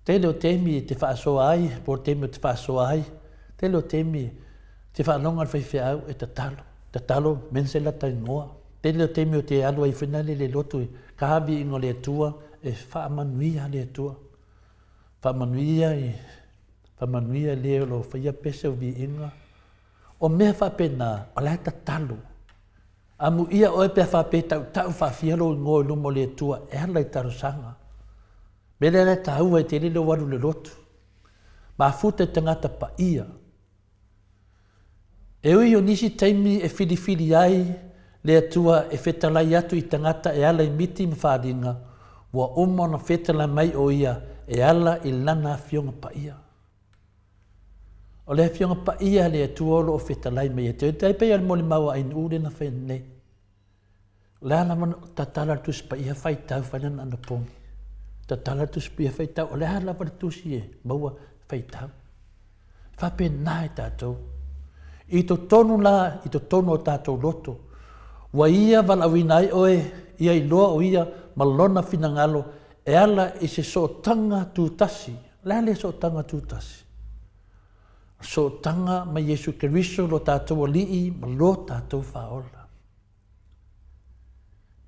Tele o taimi e te faasoa ai, po o le taimi ou te faasoa ai, tele o taimi te faalogo le faifeau e tatalo, tatalo mense lata igoa. Tele o taimi ou te alu ai foi nale i le lotu i ka viiga o le Atua e faamanuia le Atua. Faamanuia i, faamanuia le o lo o faia pese o viiga. O mea faapena, o la e tatalo. Amuia oe pe a faapea e tautau faafia lou igoa i luma o le Atua e ala i talosaga. Mea lea la e taua ai tele lou alu i le lotu. Mafuta i tagata paia. E ui o nisi taimi e filifili ai le Atua e fetalai atu i tagata e ala i miti ma faaaliga, ua uma ona fetalai mai o Ia e ala i Lana Afioga Paia. O le Afioga Paia a le Atua o lo o fetalai mai ia te oe. E pei o le molimau a Ainuu lea na fai nei. O le a lava na tatala le Tusi Paia faitau fai lana anapogi. Tatala le Tusi Paia faitau, o le a lava le tusi e maua faitau. E faapena i tatou. I totonu la, i totonu o tatou loto, ua ia valaauina ai oe, ia iloa o ia ma lona finagalo e ala i se sootaga tutasi. O le a lea sootaga tutasi? Sootaga ma Iesu Keriso lo tatou Alii ma lo tatou Faaola.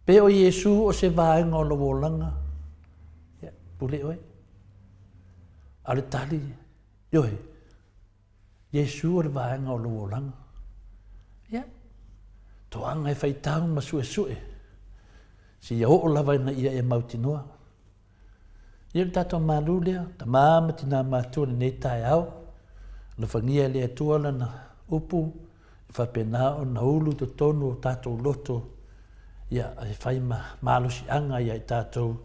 Pe o Iesu o se vaega o lou olaga, ia, pule oe. A o le tali, ioe, Iesu o le vaega o lou olaga. Ia, toaga e faitau ma suesue, seia oo lava ina ia e mautinoa. Ia le tatou malu lea, tamā ma tinā matua i lenei taeao, alofagia e le Atua lana upu, e faapena ona ulu i totonu o tatou loto, ia, e fai ma malosiaga ia i tatou,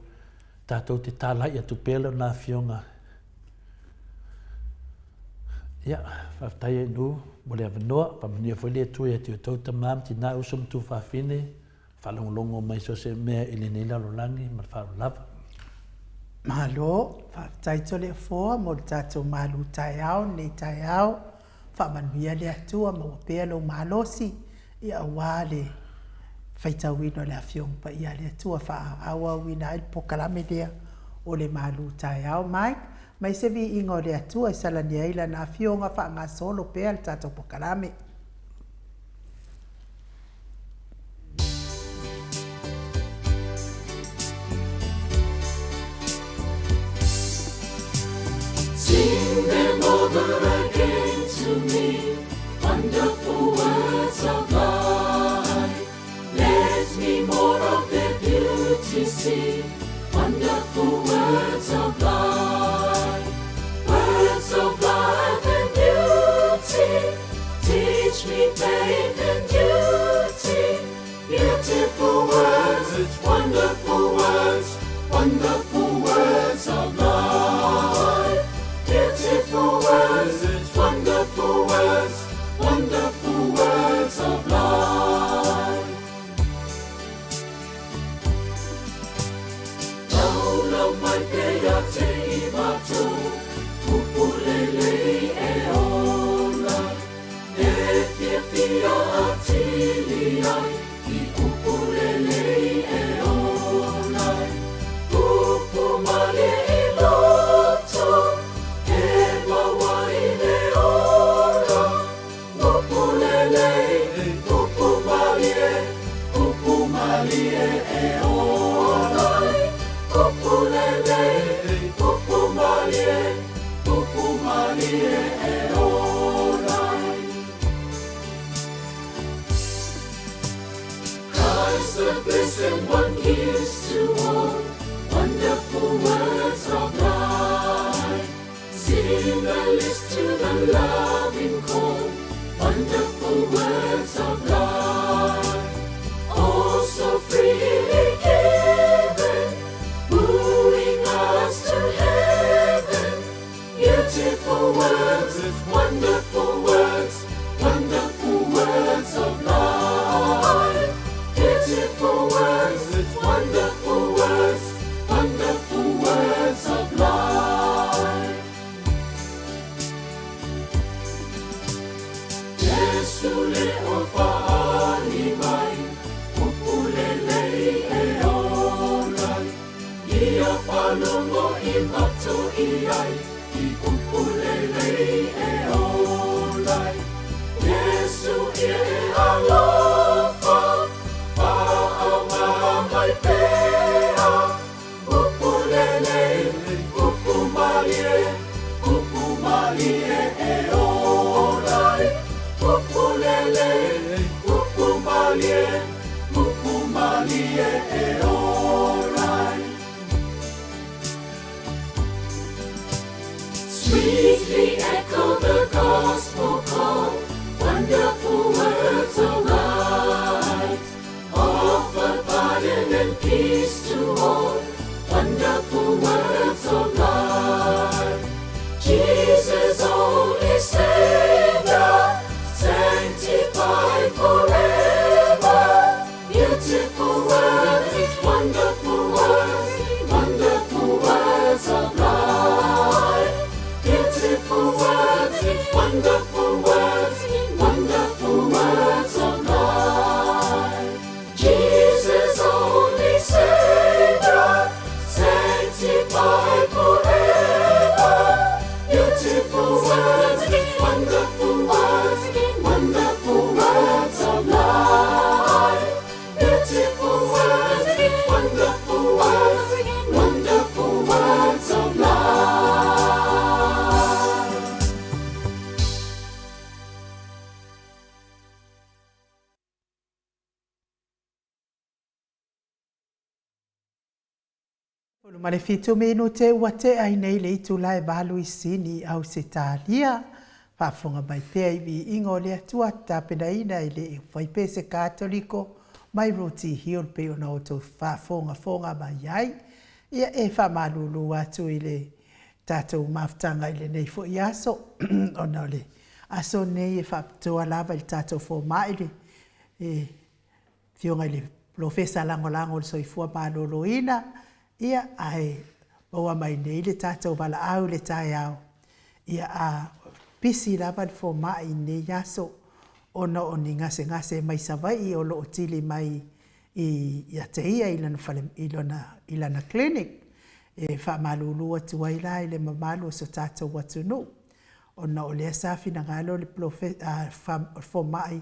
tatou te talai atu pea Lona Afioga. Ia, faafetai ai nu mo le avanoa, faamanuia foi le Atua ia te outou tamā ma tinā, uso ma tuafafine, Faalogologo mai so o se mea i lenei lalolagi ma le faaaloalo lava. Malo, faafetai Toleafoa mo le tatou malu taeao lenei taeao. Faamanuia le Atua maua pea lou malosi ia aua le faitauina o le Afioga Paia a le Atua faaauauina ai le polokalame lea o le malu taeao. Mike, mai se viiga o le Atua e salani ai Lana Afioga faagasolo pea le tatou polokalame. Sing them over again to me, wonderful words of life. Let me more of their beauty see, wonderful words of life. Words of life and beauty, teach me faith and duty. Beautiful words, wonderful words, wonderful words of life. Beautiful words, wonderful words, wonderful words of life. Laulau mai pea te i matou, upu lelei e ola. E fiafia atili ai i upu lelei e ola. Upu malie i loto, e maua i le ola. Upu lelei, upu malie, upu malie e ola ai. Words the blessed one gives to all, wonderful words of life. Sing the list to the loving call, wonderful words of life. Oh, so freely given, wooing us to heaven. Beautiful words, wonderful words, wonderful words of life. Beautiful words, wonderful words, wonderful words of life. Jesu le o faali mai, upu lelei e ola ai. Ia faalogo i matou i ai, i upu lelei e ola ai. Jesu ia e alofa, faaaoga mai pea, upu lelei, upu malie, upu malie e ola ai. Upu lelei, upu malie, upu malie e ola ai. Sweetly echo the gospel call, wonderful words of light. Offer pardon and peace to all, wonderful words of life. Jesus, only Savior, sanctified forever. Beautiful words, wonderful words, wonderful words of life. Beautiful words, wonderful words, wonderful words of life. Jesus, only Savior, sanctified forever. Beautiful words, wonderful words, wonderful words of life. Beautiful words, wonderful words, wonderful words of life. Polo ma le fitu minute ua tea ai nei le itula e valu i Sini, Ausetalia. Faafofoga mai pea i viiga o le Atua tapenaina e le Faipese Katoliko mai Roti Hill pei ona outou faafogafoga mai ai. Ia e faamalulu atu i le tatou mafutaga i lenei foi aso ona o le aso nei e faapitoa lava i le tatou fomai le Afioga i le Polofesa Lagolago o le Soifua Maloloina, ia, ae maua mai nei le tatou valaau i le taeao, ia, a pisi lava le fomai i lenei aso ona o ni gasegase mai Savaii o lo o tili mai i, ia te ia i lana fale, i lona, i lana clinic. E faamalulu atu ai la i le mamalu o so tatou atunuu. ona o lea sa finagalo le fomai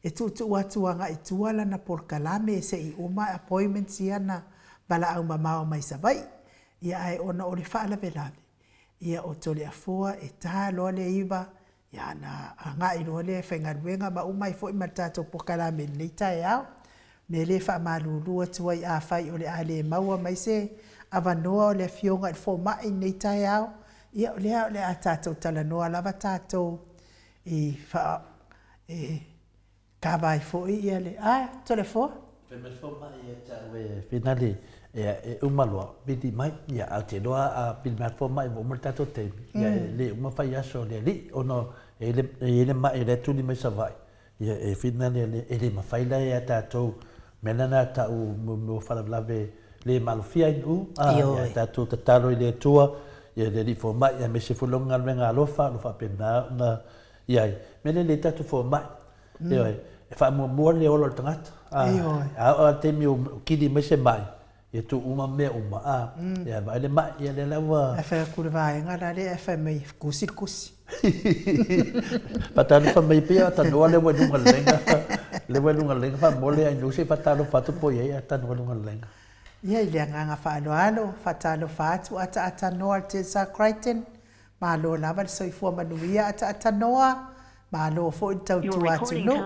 e tuutuu atu agai i tua lana polokalame se i uma appointments ia na valaau mamao mai Savaii, ia ae ona o le faalavelave, ia o Toleafoa e ta loa le iva, ia ona agai loa lea e faigaluega ma uma ai foi ma le tatou polokalame i lenei taeao. Mea lea e faamalulu atu ai afai o le a le maua mai se avanoa o le Afioga i le Fomai i lenei taeao, ia o lea o le a tatou talanoa lava tatou i faa e kava ai foi ia le a Toleafoa. Fai mai le fomai ia te au e Finali e uma loa pili mai, ia ae ou te iloa a pili mai le fomai ua uma le tatou taimi, ia e le uma fai aso o le alii ona e i ai le mai o lea e tuli mai Savaii. Ia, e whina le, e le mawhai la ia tātou, mea nana tāu mo faalavelave le malofia i nuu, a, ia tātou tatalo i le Atua, ia le Alii fomai, ia me se foi longa galuega alofa, lo faapena ona i ai. Mea lea le tātou fomai, ioe, e faamuamua le ola o le tagata, a, a oo lava i le taimi ua kili mai se mai, Ia tuu uma mea uma, a, ia vaai le mai, ia lea la ua... Ae fai atu le vaega la lea ae fai mai, tusi le tusi. Faatalofa mai pea a tanoa lea ua i luga o le laina, lea ua i luga o le laina faamolemole ai se i faatalofa atu po o i ai a tanoa i luga o le laina. Ia i le agaga faaaloalo, faatalofa atu ataatanoa le Tessa Crichton, malo lava le soifua manuia ataatanoa, malo foi le tautua atunuu.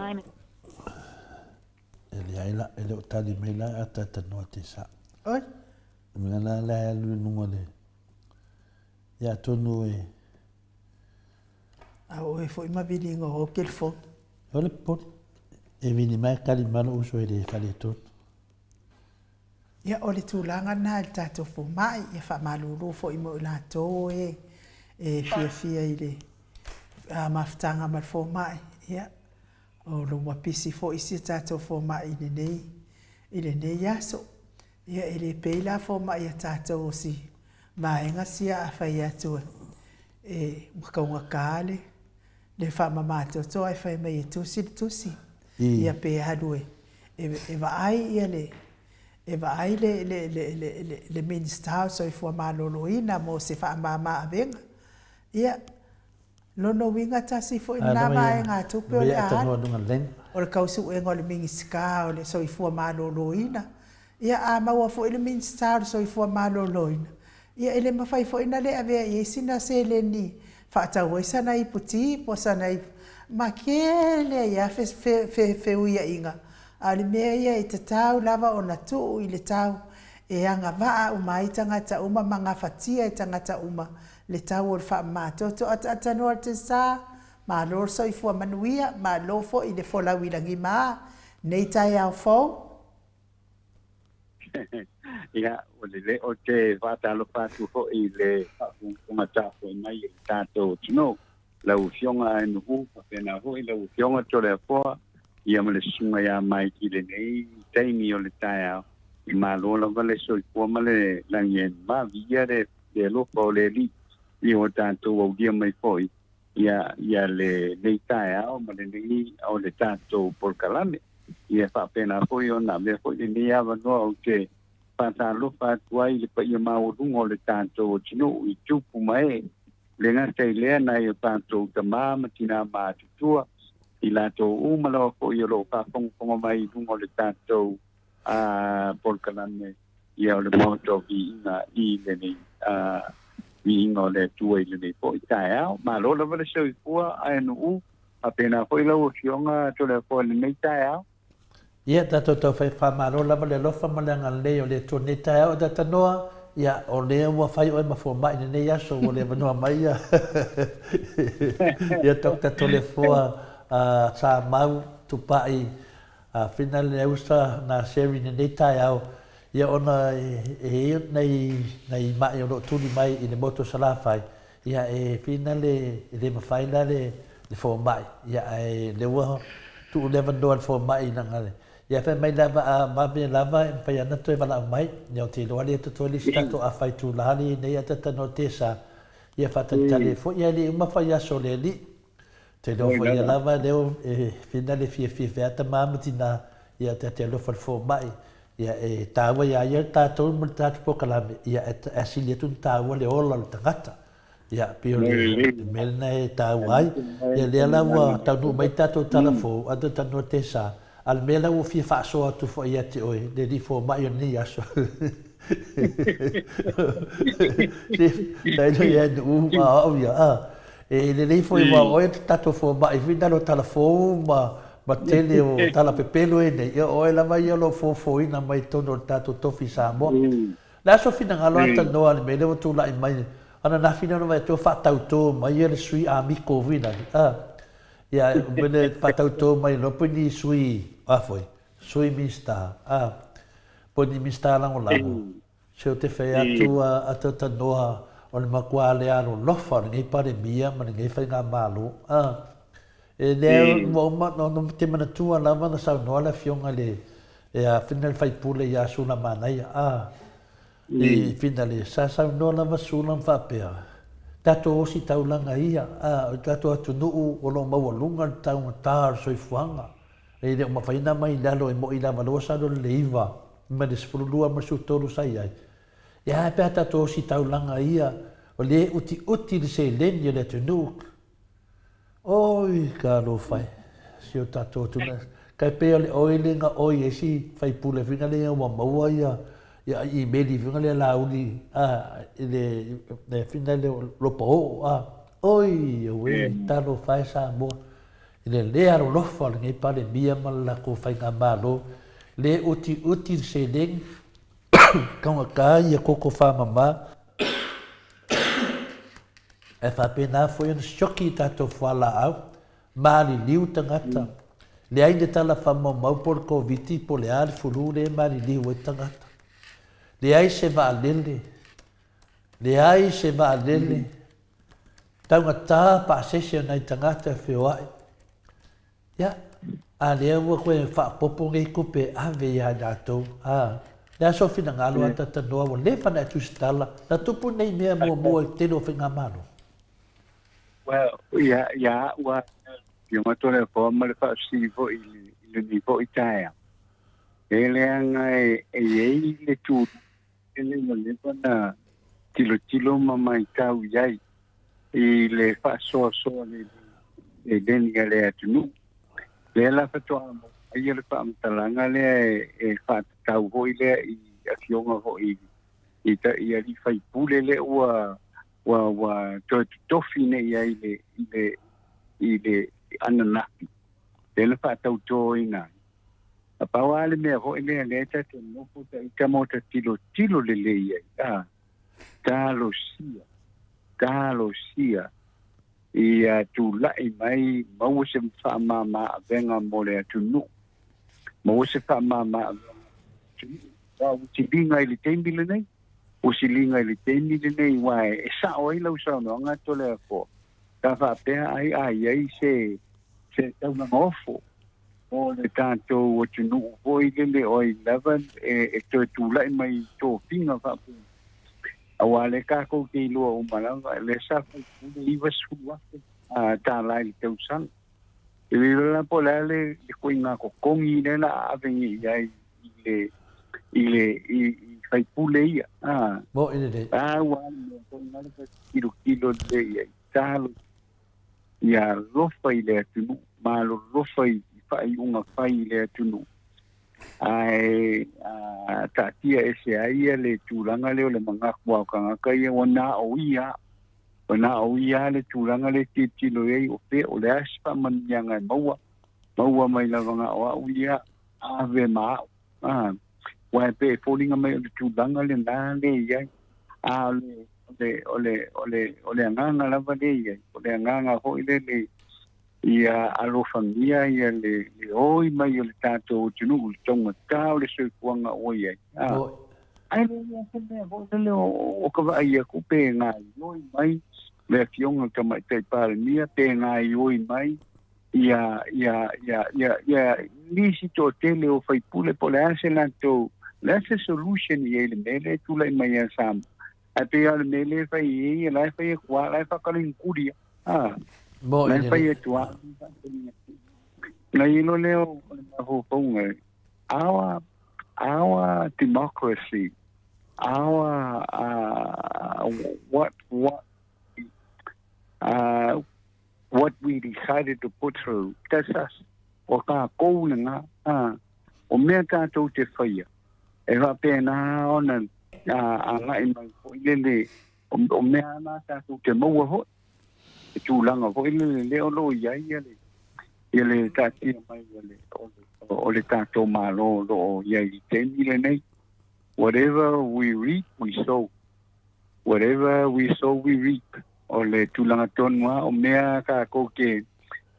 E leai. Leai la, e le o tali mai la a talatalanoa Tesa. Oi. Le mea la lea e alu i luga o le... Ia atonu e... A o oe foi ma viliga o au telefoni. O le popole. E vili mai e tali mai lou uso e le faaletonu. Ia, o le tulaga lena i le tatou fomai, ia faamalulu foi mo i latou o e e fiafia i le mafutaga ma le fomai, ia, o lo ua pisi foi si a tatou fomai i lenei, i lenei aso. Ia, e le pei la fomai a tatou o si vaega sia a fai atu e, ua taugata le, le faamama toto ae fai mai e tusi le tusi, ia pe alu e, e vaai ia le, e vaai le, le, le, le, le, le Minisita o le Soifua Maloloina mo se faamama avega. Ia, lona uiga tasi foi lena vaegatupe o le a alu, o le tau suega o le Minisita o le Soifua Maloloina. Ia, a maua foi le Minisita o le Soifua Maloloina, ia e le mafai foi ona le avea i ai sina seleni faatau ai sana ipu ti po o sana ipu, ma tele ai lava feuiaiga. A o le mea ia e tatau lava ona tuu i le tau e agavaa uma ai tagata uma ma gafatia e tagata uma le tau o le faamamatoto. Ataatanoa le Tesa, malo le soifua manuia, malo foi i le folau i lagima nei taeao fou. Ia, ua lelei. Ou te faatalofa atu foi i le faafogafoga tapuai mai i le tatou atunuu, lau Afioga Aenu'u, faapena foi lau Afioga Toleafoa, ia ma le Susuga ia Mike i lenei taimi o le taeao. Malo lava le soifua ma le lagi e mavi ia le alofa o le Alii i o tatou aulia mai foi ia ia lenei taeao ma lenei o le tatou polokalame. Ia faapena foi ona avea foi lenei avanoa ou te faatalofa atu ai i le paia maualuga o le tatou atunuu i tupu ma ee, le gata i lea nai o tatou tama ma tinā matutua, i latou uma lava foi o lo o faafogafoga mai i luga o le tatou polokalame ia o le Maota o Viiga i lenei viiga o le Atua i lenei foi taeao. Malo lava le soifua ae nuu, faapena foi lau Afioga Toleafoa i lenei taeao. Ia, tatou taufai faamalo lava le alofa ma le agalelei o le Atua i lenei taeao. E Tatanoa, ia, o lea ua fai oe ma fomai i lenei aso, ua le avanoa mai ia, ia Doctor Toleafoa Samau Tupai Āwhina le usa nā Sherry i lenei taeao, ia ona e i ai nai, nai maʻi o lo o tuli mai i le motu o Salafai, ia e whina le, e le mawhai la le, le fomai, ia ae lea ua tuu le avanoa i le fomai leaga le, ia fai mai lava a vave lava e mawhai ana toe valaau mai, ia ou te iloa lea totoe le isi tatou afa itula le i ai nei a tatanoa Tesa, ia faatalitali ai foi, ia e le uma fai aso o le alii. Te iloa foi ia lava leo e whina le fiafia fea tama ma tina ia te te alofa le fomai ia e taua ia ia tatou ma le tatou polokalame ia e asili atu na taua le ola o le tagata ia pei o le mea lena e taua ai ia lea la ua taunuu mai tatou tala fou a talanoa Tesa A o le mea la ua fia faasoa atu foi ia te oe, le alii fomai o lenei aso. Se, tailo ia Nu'u ma o au ia, a. E lelei foi aua o oe te tatou fomai foi nalo tala fou ma, ma tele o tala pepelo e nei, ia o oe lava ia o lo o fofoina mai totonu o le tatou tofi i Samoa. Le aso finagalo a tanoa i le mea lea ua tulai mai, ananafi lea na vaai atu ua faatautō mai ia le sui Amiko foi lale, a. Ia, mele faatautō mai loa pe ni sui, a foi, sui Minista, a, po ni Minista lagolago, se o te fai atu a, a Tautanoa o le matua le alolofa o lenei Palemia ma lenei Faigamalo, a. E lea ua uma, no, no te manatua lava na saunoa le Afioga i le, e a, whina le faipule ia Sulamanaia, a. I Finale, sa saunoa lava Sula ma faapea, Tatou ositaulaga ia, a, o le tatou atunuu o lo o maualuga le taugata o le soifuaga, e le o mafai ona aumai i lalo e mo'i lava loa sa alu le 9 mai le 12 ma le 13 sa i ai. Ia ae pe a tatou ositaulaga ia, o lea e utiuti le seleni o le atunuu, Oi, talofa e, si o tatou atunuu. Tai pei o le oi lea na oi ai si faipule foi lea ua maua ia ia imeli foi lea Laauli a i le le foi lea lopa oo a. Oi, auē, talofa e Samoa i le le alolofa o lenei Palemia ma le latou faigamalo. Le utiuti le seleni, taugata ia koko famama, ae faapena foi ona sioki i tatou fualaau, maliliu tagata. Leai ni tala faamaumau po o le Koviti po o le a le fulu lea e maliliu ai tagata. Leai se vaalele, leai se vaalele, taugata pasese o nai tagata e feoai. Ia, a lea ua toe faaopoopo nei tupe e ave ia i latou, a. Le a sou finagalo a Tatanoa ua leva ona e tusitala, na tupu nei mea muamua i le tele o faigamalo? Well, ia, ia a'u a Afioga Toleafoa ma le faafesili foi i lenei foi taeao, e leaga e i ai le tulaga tele ua leva na tilotilo ma maitau i ai i le faasoasoa lelei a le atunuu. Lea la faatoa maua ai le faamatalaga lea e faatatau foi lea i afioga foi i i alii faipule lea ua ua ua toe totofi nei ai le i le i le ananafi lea na faatautoina ai. A pau lava le mea foi lea lea ta te nofo ta ita ma ta tilotilo lelei ai, a, talosia, talosia ia tulai mai maua se faamama avega mo le atunuu, maua se faamama avega atunuu. Ua siliga i le taimi lenei, ua siliga i le taimi lenei, aua e sao ai lau saunoaga Toleafoa, sa faapea ai a i ai se se taulaga ofo mo le tatou atunuu foi lele o ai lava e toe tulai mai i tofiga faapea. Aua lea tatou te iloa uma lava, lea sa faipule $90,000 i le tausaga. E le iloa la po o le a le ituaiga totogi lea o le a ave nei i ai i le i le i faipule ia. Mo'i lelei. A ua le mea foi lena le tilotilo lelei i ai. Talo ia alofa i le atunuu, malolofa i faaiuga fai i le atunuu. Ae taatia ese ai ia le tulaga lea o le manatu o tagata ia ua na o ia. Ua na o ia le tulaga lea e tilotilo i ai o fea o le a se faamanuiaga e maua, maua mai lava na o au ia, ave ma au. Aua e pei e foliga mai o le tulaga lena lea e i ai. A o le o le o le o le agaga lava lea e i ai, o le agaga foi lele ia alofagia ia le le oi mai o le tatou atunuu i le taugata o le soifuaga ua i ai. Ae le i ai se mea foi lele o ka vaai atu pe gaoioi mai le Afioga i le Tamaitai Palemia, pe gaoioi mai ia ia ia ia ia nisi toatele o faipule po o le a se latou le a se solution i ai i le mea lea e tulai mai ia Samoa. Ae pei lava o le mea lea e fai i ai, la e fai atu lava, la e faakaliguli lava. Mo La e fai atu lava. Ona i ai loa lea o le mafaufauga, our democracy, our what what what we decided to put through, that's us. O tākou lena, o mea tātou te whaia. E faapena ona agai mai foi lele, o mea ana tātou te maua foi. E tulaga foi lele lea o lo o i ai ia le, ia le taatia mai o le tātou Malo o lo o i ai i le taimi lenei. Whatever we reap, we sow. Whatever we sow, we reap. O le tulaga tonu lava o mea tātou te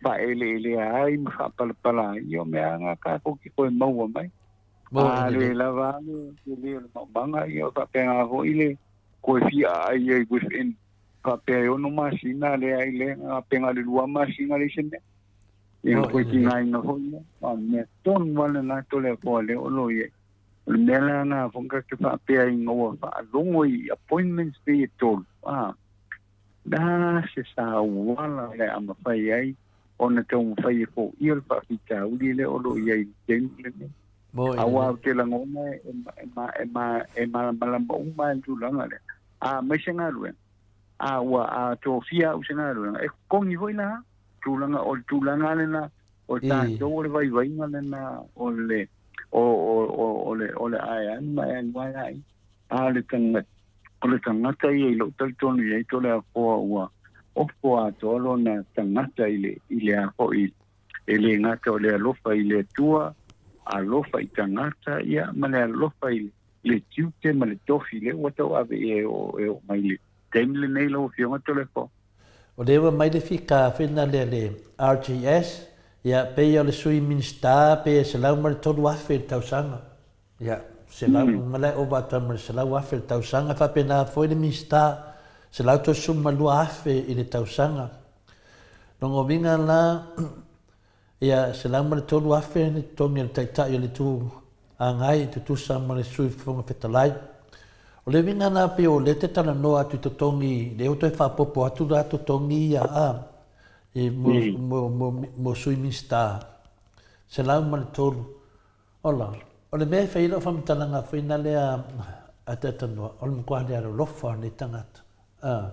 faaeleelea ai ma faapalapala ai, ia o mea lava na tātou te toe maua mai. A le lava a le tele o le maumaga, ia faapena foi le toe fia aai ai within faapea e 6 masina lea ai le faapea na o le 2 masina leai se mea. Ia toe tigaina foi ia, a o le mea tonu lava lena Toleafoa lea o lo o i ai. O le mea la lena foi na tatou faapea ina ua faalogo i appointments nei e tolu, a, na se sauala o le a mafai ai ona taumafai e foia le faafitauli lea o lo o i ai i le taimi lenei. Aua ou te lagona e malamalama uma lava i le tulaga lea. A aumai se galuega, a ua a tofia au i se galuega, e totogi foi la. Tulaga, o le tulaga lena o tatou o le vaivaiga lena o le o o o o le o le a e alu ma e alu ai ai. A o le tagata o le tagata ia i lou talitonu i ai Toleafoa ua ofo atoa lona tagata i le i le a foi e le gata o le alofa i le Atua alofa i tagata, ia, ma le alofa i le tiute ma le tofi lea ua tauave i ai e oo mai i le taimi lenei lau Afioga Toleafoa. O lea ua mai le fika fena lea le RGS, ia, pei o le Sui Minisita pei e $103,000 i le tausaga. Ia, $100, ma la e ova atu ai ma le $100,000 i le tausaga. E faapena foi le Minisita, $132,000 i le tausaga. Lona uiga la, ia, $103,000 le totogi a le Taitai o le Itu Agai e tutusa ma le Sui Fofoga Fetalai. O le uiga la pei o lea e te talanoa atu i totogi, lea ua toe faaopoopo atu la totogi ia a, i mo Sui Minisita, $103,000. Ola, o le mea e fai ai lau faamatalaga foi na lea a Teatanoa, o le matua le alolofa o nei tagata. A.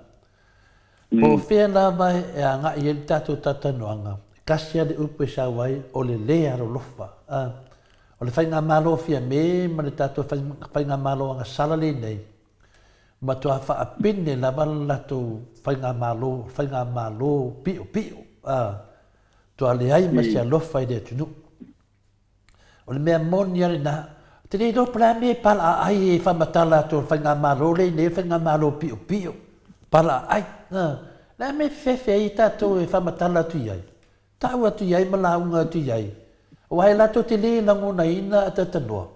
Po o fea lava e agai ai le tatou talatalanoaga, e tasi lava le upu e sau ai, o le le alolofa. A. O le faigamalo Fiame ma le tatou faigamalo agasala lenei, matua faapine lava le latou faigamalo, faigamalo piopio. A. Matua leai ma se alofa i le atunuu. O le mea moni lava lena. Ou te le iloa po o le a mea e palaaai e faamatala atu o le faigamalo lea i inei o le faigamalo piopio. Palaaai. O le a mea e fefefe ai tatou e faamatala atu i ai? Tau atu i ai ma lauga atu i ai. Aua e latou te le lagonaina atatanoa.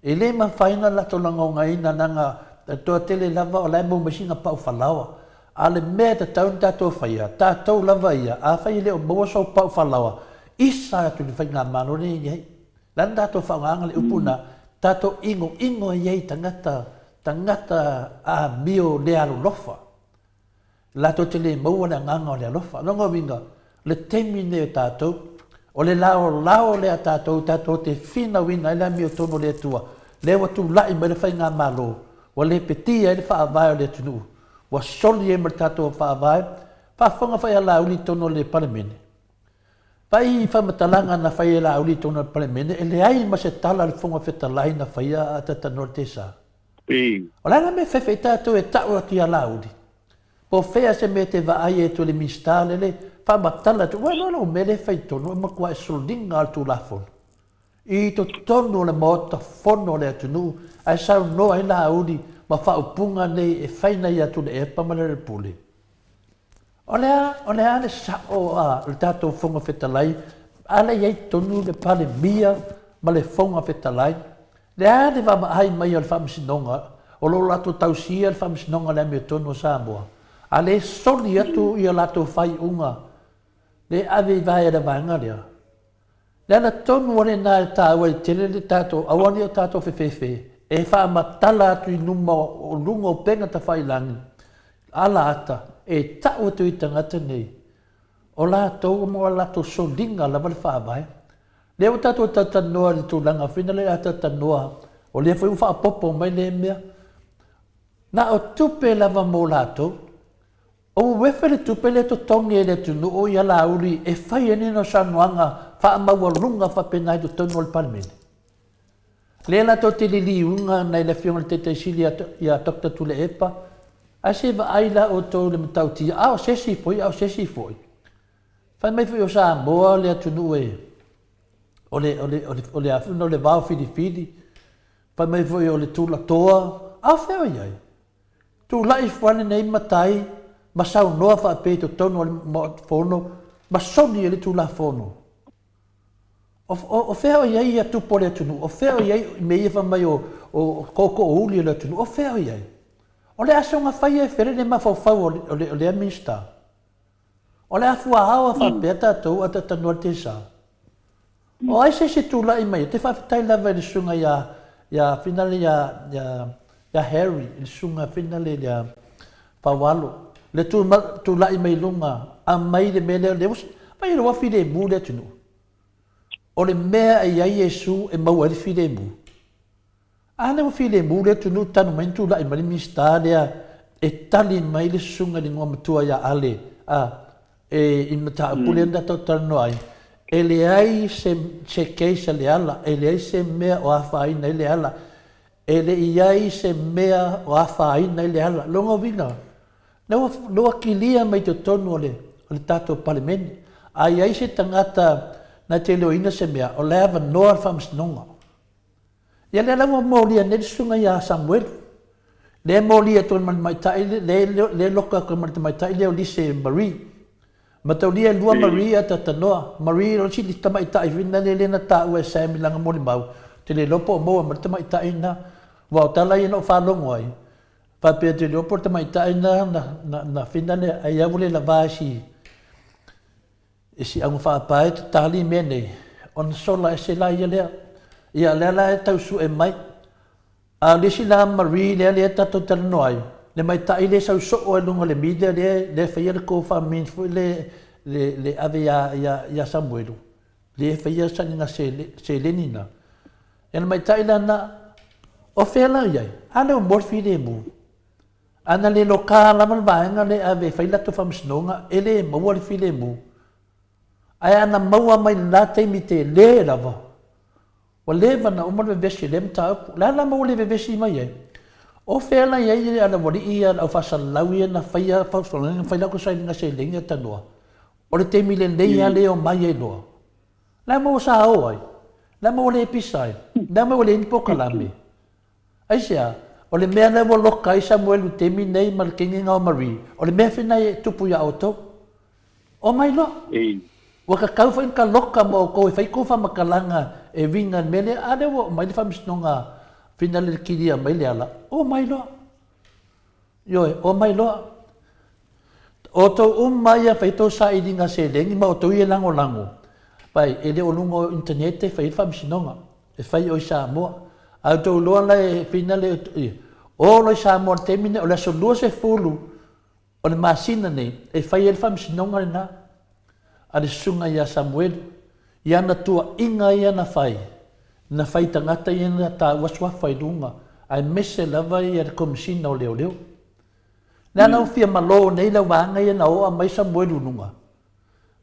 E le mafai ona latou lagonaina leaga e toatele lava o la e maua mai sina pau falaoa. A o le mea e tatau ona tatou faia, tatou lava ia, afai e le o maua sou pau falaoa, isa atu i le faigamalo lea e i ai. O le a le tatou faaaogaina le upu lena, tatou inoino ai i tagata, tagata amio le alolofa. Latou te le maua le agaga o le alofa. O lona uiga, o le taimi lenei o tatou, o le laolao lea a tatou, tatou te finauina ai le amiotonu o le Atua, lea ua tulai mai le Faigamalo, ua lepetia ai le Faavae o le atunuu, ua soli ai ma le tatou Faavae, faafofoga foi a Laauli i totonu o le Palemene. Vaai i faamatalaga na fai e Laauli i totonu o le Palemene, e leai ma se tala a le Fofoga Fetalai na faia a Tatanoa le Tesa. O le a la mea fefe ai tatou e tau atu ia Laauli? Po o fea se mea e te vaai ai atu e le Minisita lele, faamatala atu, ua iloa lou mea lea e fai tonu e matua e soliga lava le Tulafono i totonu o le Maota Fono o le atunuu ae saunoa ai Laauli ma faaupuga nei e fai nai ia Tuilaepa ma Lealailepule. O le a, o le a le sao a le tatou Fofoga Fetalai, a la e i ai tonu le Palemia ma le Fofoga Fetalai, le a le vaavaai mai a le Faamasinoga, o lo o latou tausia le Faamasinoga o le Amiotonu a Samoa, a le soli atu ia latou faaiuga, le ave i vae a le vaega lea. Le ala tonu a lena e taua ai tele le tatou aua ne i o tatou fefefe e faamatala atu i luma o luga o upega tafailagi ala ata e tau atu i tagata nei o latou ma o latou soliga lava le faavae. Lea ua tatou talatalanoa i le tulaga foi lea a talatalanoa o lea foi ua faaopoopo mai lea mea na o tupe lava mo latou. Ua wefe le tupe lea e totogi e le atunuu i alauli e fai ai nina saunoaga faamaualuga faapena i totonu o le Palemene. Lea latou te liliuga nai le Afioga i le Taitai Sili ia Doctor Tuilaepa, ae se vaai la outou i le matautia, a o se isi foi, a o se isi foi. Fai mai foi o Samoa le atunuu e, o le, o le, o le, o le, o le vao filifili, fai mai foi o le tulatoa, a o fea o i ai? Tulai fuan lenei matai ma saunoa faapea i totonu o le Maota Fono ma soli ai le Tulafono. O, o, o fea o i ai ia tupu o le atunuu? O fea o i ai mea ia fai mai o, o tootoouli o le atunuu? O fea o i ai? O le asoga faia e fele le mafaufau o, o, le, o lea Minisita. O le a fuaao a faapea tatou a tatanoa le tesa. O ai se isi e tulai mai, ou te faafetai lava i le susuga ia, ia finale ia, ia, ia Harry, i le susuga finale ia Faualo, le tu, tulai mai luga, aumai le mea lea, lea ua, mai ua filemu le atunuu. O le mea e i ai Iesu e maua ai le filemu. A lea ua filemu le atunuu talu mai na tulai mai le Minisita lea e tali mai le susuga i le igoamatua ia Ale a e i le mataupu lea na tatou talanoa ai, e leai se se case a Leala, e leai se mea o afaina ai Leala, e le i ai se mea o afaina ai Leala. Lona uiga, lea ua lea ua kilia mai totonu o le o le tatou Palemene. A i ai se tagata Na te iloaina se mea, o la e avanoa le faamasinoga. Ia lea la ua molia nei le susuga ia Samuelu. Lea e molia atu ai ma le tamaitai lea, lea e loka atu ai ma le tamaitai lea o Lise Marie. Mataulia e lua Marie a Tatanoa. Marie o le isi tamaitai foi lena lea na taua e Sam i lana molimau, ou te le iloa po o maua mai le tamaitai lena. Aua o tala ia na ou faalogo ai, faapea ou te iloa po o le tamaitai lena na, na, na fina lea, ai ua le lava i si, i si augafaapa e tatali mea nei, ona sola ese la ia lea. Ia, lea la e tau sue mai. A o le isi la Marie lea lea tatou talanoa ai, le maitai lea e sau soo ai luga o le media lea lea e faia le GoFundMe foi le le le ave ia ia ia Samuelu, lea e faia sailiga seleni na. Ia le maitai la na, o fea la i ai? A lea ua maua le filemu. A na le loka lava le vaega lea e ave e fai latou faamasinoga, e le maua le filemu. Ae a na maua mai i lena taimi tele lava, Ua leva ona uma le vevesi i lea mataupu. O le a la maua le vevesi mai ai? O fea la i ai le alaualii ia, le aufaasalalau ia na faia fautuaga, na fai latou sailiga seleni a tanoa? O le taimi lelei lava lea e omai ai loa. Le a maua sa o ai? Le a maua le pisa ai? Le a maua leai ni polokalame? Aisea? O le mea lea ua loka ai Samuelu i le taimi nei ma le keniga o Marie, o le mea fena e tupu iā outou. Omai loa. Ua tatau foi ona taloka ma outou e fai tou faamatalaga e uiga i le mea lea, a lea ua aumai le faamasinoga finale le kilia mai le ala, omai loa. Ioe, omai loa. Outou uma ia fai tou sailiga seleni ma outou ia e lagolago, pai, e le o luga o internet e fai ai le faamasinoga, e fai o i Samoa. A outou iloa la e finale, o loa i Samoa i le taimi lenei, o le aso 20 O le masina nei e fai ai le faamasinoga lena a le susuga ia Samuelu i ana tuuaiga ia na fai, na fai tagata ia na taua suafa i luga, aemaise lava ia le Komesina o Leoleo. Leaga ua fia malo nei lau vaega ia na oa mai Samuelu i luga.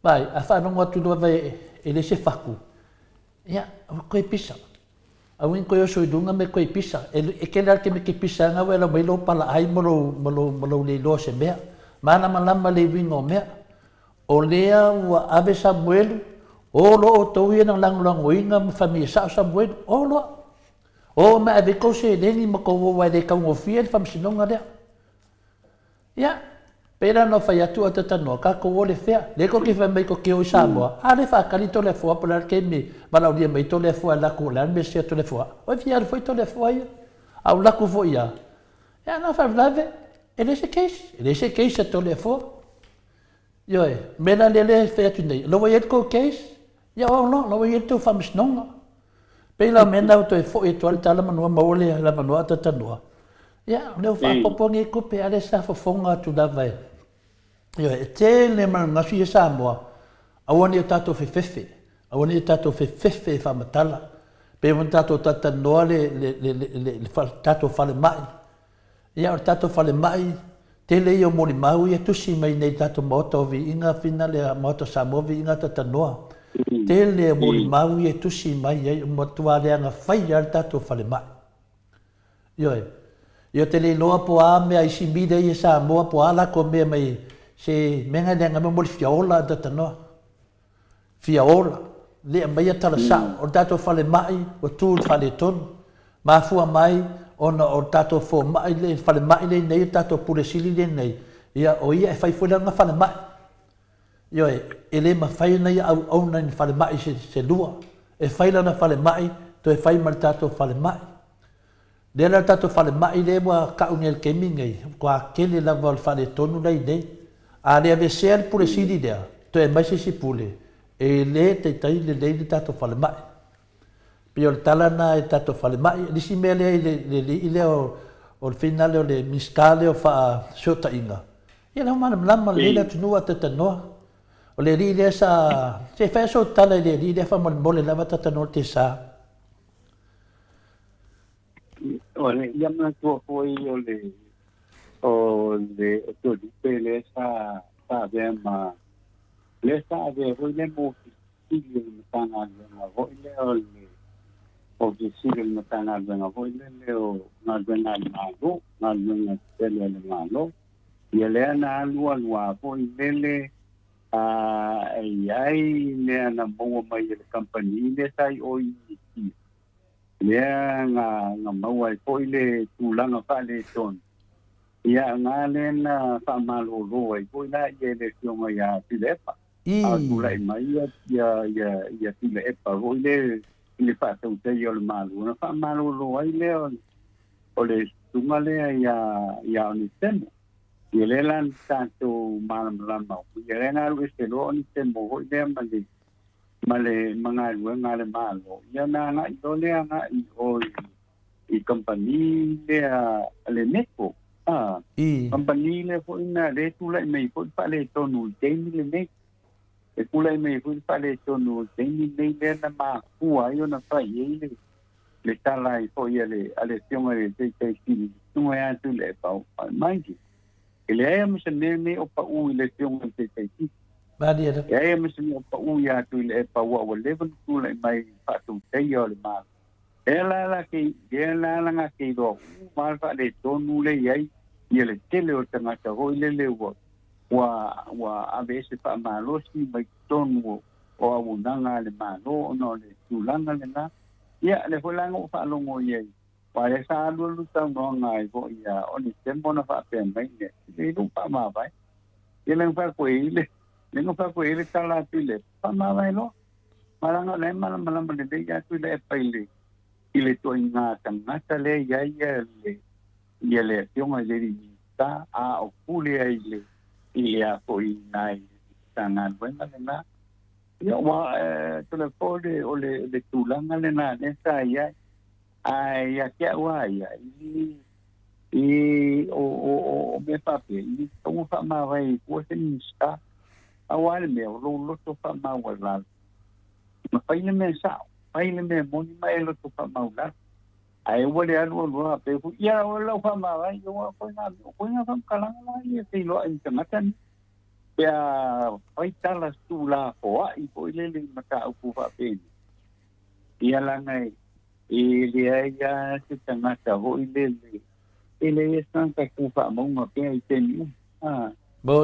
Vaai, a faalogo atu lava e le se fatu, ia, ua toe pisa. Aua ne i toe oso i luga me toe pisa. E tele lava le taimi e te pisa ai, na ua e lau mai lou palaai ma lou, ma lou, ma lou le iloa o se mea. Malamalama le uiga o mea. O lea ua ave Samuelu, o loa outou ia na lagolagoina ma fai mai e sao Samuelu, o loa. O ma ave ai tou seleni ma tou o aua e le taugofie le faamasinoga lea. Ia, pei la ona ou fai atu a talanoa, tatou o le fea? Lea tou te fai mai tou te o i Samoa, a lea faatali Toleafoa po o le a le taimi e valaaulia mai ai Toleafoa e alu atu o le a le mea sese a Toleafoa? Oi fia alu foi Toleafoa ia. A ou alu atu foi lava, ia na faalavelave, e leai se case, e leai se case a Toleafoa. Ioe, o le mea la lea lea e fai atu nei, o la ua i ai le tou case, ia o loa, o la ua i ai le tou faamasinoga. Pei la o mea na ua toe foi atu ai le tala manu maua le avanoa a talanoa. Ia, o lea ua faaopoopo nei tupe, a lea sa fofoga atu lava e, ioe, e tele mananasi ia Samoa, aua ne i o tatou fefefe, aua ne i o tatou fefefe e faamatala. Pei ona tatou talatalanoa le, le, le, le, le, le tatou falemai, Ia, o le tatou falemai, tele ia o molimau ia e tusi mai nei i le tatou Maota o Viiga, Fina le Maota o Samoa Viiga Talanoa. Tele o molimau ia e tusi mai ai, ua matua leaga fai lava le tatou falemai. Ioe. Ia ou te le iloa po o a mea isi media ia i Samoa po o a latou mea mai se mea na leaga mai mo le fia ola Talanoa. Fia ola, le aumaia tala sao. O le tatou falemai ua tu i le faaletonu. Mafua mai ona o le tatou fomai le falemai lea nei, le tatou Pule Sili lea nei, ia o ia e fai foi lana falemai. Ioe, e le mafai ona ia auauna i ni falemai se, se lua. E fai lana falemai, toe fai ma le tatou falemai. Lea la le tatou falemai lea ua tau nei i le taimi lenei, ua matua tele lava o le faaletonu la e i inei. A le aveesea le Pule Sili lea, toe aumai se isi Pule, e le taitai lelei le tatou falemai. E pei o le tala lena i le tatou falemai. O le isi mea lea i le alii lea o le finale o le Minisita lea o Fesootaiga, ia la ua malamalama lelei le atunuu a talanoa. O le alii lea sa, se i fai lava sau tala i le alii lea faamolemole lava talanoa le tesa. O le ia manatua foi o le o le o Toelupe lea sa sa avea ma lea sa avea foi le mo sili o le Matagaluega foi lea o le Ofisa Sili o le Matagaluega foi lele o galuega a le Malo, galuega tetele a le Malo. Ia lea na alu alu lava foi lele. A e i ai mea na maua mai e le kamupani lea sa i o i Niu lea na, na maua ai foi le tulaga faaletonu, ia na lea na faamalolo ai foi la ia le afioga ia Tuilaepa. A tulai mai ia, ia, ia, ia Tuilaepa foi le i le faatautaia o le Malo, ona faamalolo ai lea o le susuga lea ia, ia Onesemo. Ia lea la na tatou malamalama, ia lea na alu ese loa Onesemo foi lea ma le ma le ma galuega a le Malo, ia na agai loa lea agai i o i, i kamupani lea a le Metro. A, kamupani lea foi na lea e tulai mai foi le faaletonu i le taimi lenei. E tulai mai foi le faaletonu i le taimi lenei lea na mafua ai ona fai ai le le tala ai foi a le a le afioga i le Taitai Sili, le Susuga ia Tuilaepa, mind you, e leai lava ma se mea lenei o pau i le afioga i le Taitai Sili. Malie lava. Leai lava ma se mea o pau ia Tuilaepa aua ua leva ona tulai mai i le faatautaia o le Malo. Lea la la ke lea la la nga ke iloa uma le faaletonu le i ai ia le tele o tagata foi lele ua ua ua aveese faamalosi mai totonu o o auaunaga a le Malo ona o le tulaga lena. Ia, lea foi la na ou faalogo i ai, aua lea sa alualu saunoaga ai foi ia Onesemo na faapea mai nei, e le i faamavae. Ia le fai atu ai le, le na fai atu ai le tala atu i le faamavae loa. Ma leaga o la e malamalama lelei atu i le epa i le, i le ituaiga tagata lea i ai ia le, ia le afioga i le alii Minisita, a o pule ai i le, i le a foi i nai Matagaluega lena. Ia, ua Toleafoa o le, o le, le tulaga lena lea sa i ai. Ae ia te au lava ia, i, i, o, o, o, o mea faapea, i le tatau ona faamavae ai fua se Minisita. Aua le mea, o lou loto faamaualalo. Ma fai le mea sao, fai le mea moni ma e loto faamaualalo. Ae ua le alu alu lava pei foi, ia, o lau faamavae, ia, ua koe ngā, koe ngā faamatalaga la ia feiloai i tagata nei. Pe a fai tala tuulafoai foi lele i mataupu faapenei, ia leaga e leai lava se tagata foi lele, e leai se tagata e tu faamauga pea i taimi uma. A,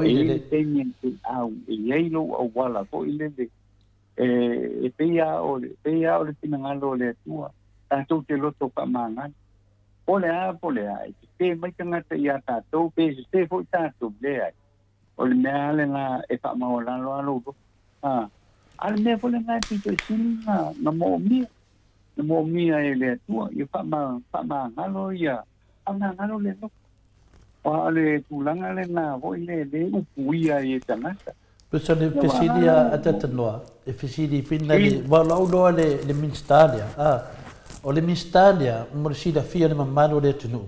e i ai le taimi e te au, e i ai lou auala foi lele, e pei lava o le, pei lava o le finagalo o le Atua, tatou te loto faamagalo. Po o le a, po o le a, e sese mai tagata ia tatou, pe sese foi tatou, leai. O le mea lava lena e faamaualalo lava lou loto. A, a o le mea foi lena e pito i sili na, na moomia, na moomia e le Atua, ia faama, faamagalo ia, faamagalo le loto. Aua o le tulaga lena foi le, le upuia ai e tagata. Pesa le fesili a Tatanoa, e fesili whina le, wa lau loa le, le Minista lea, a, o le Minista lea, mo le silafia le mamalu o le atunuu,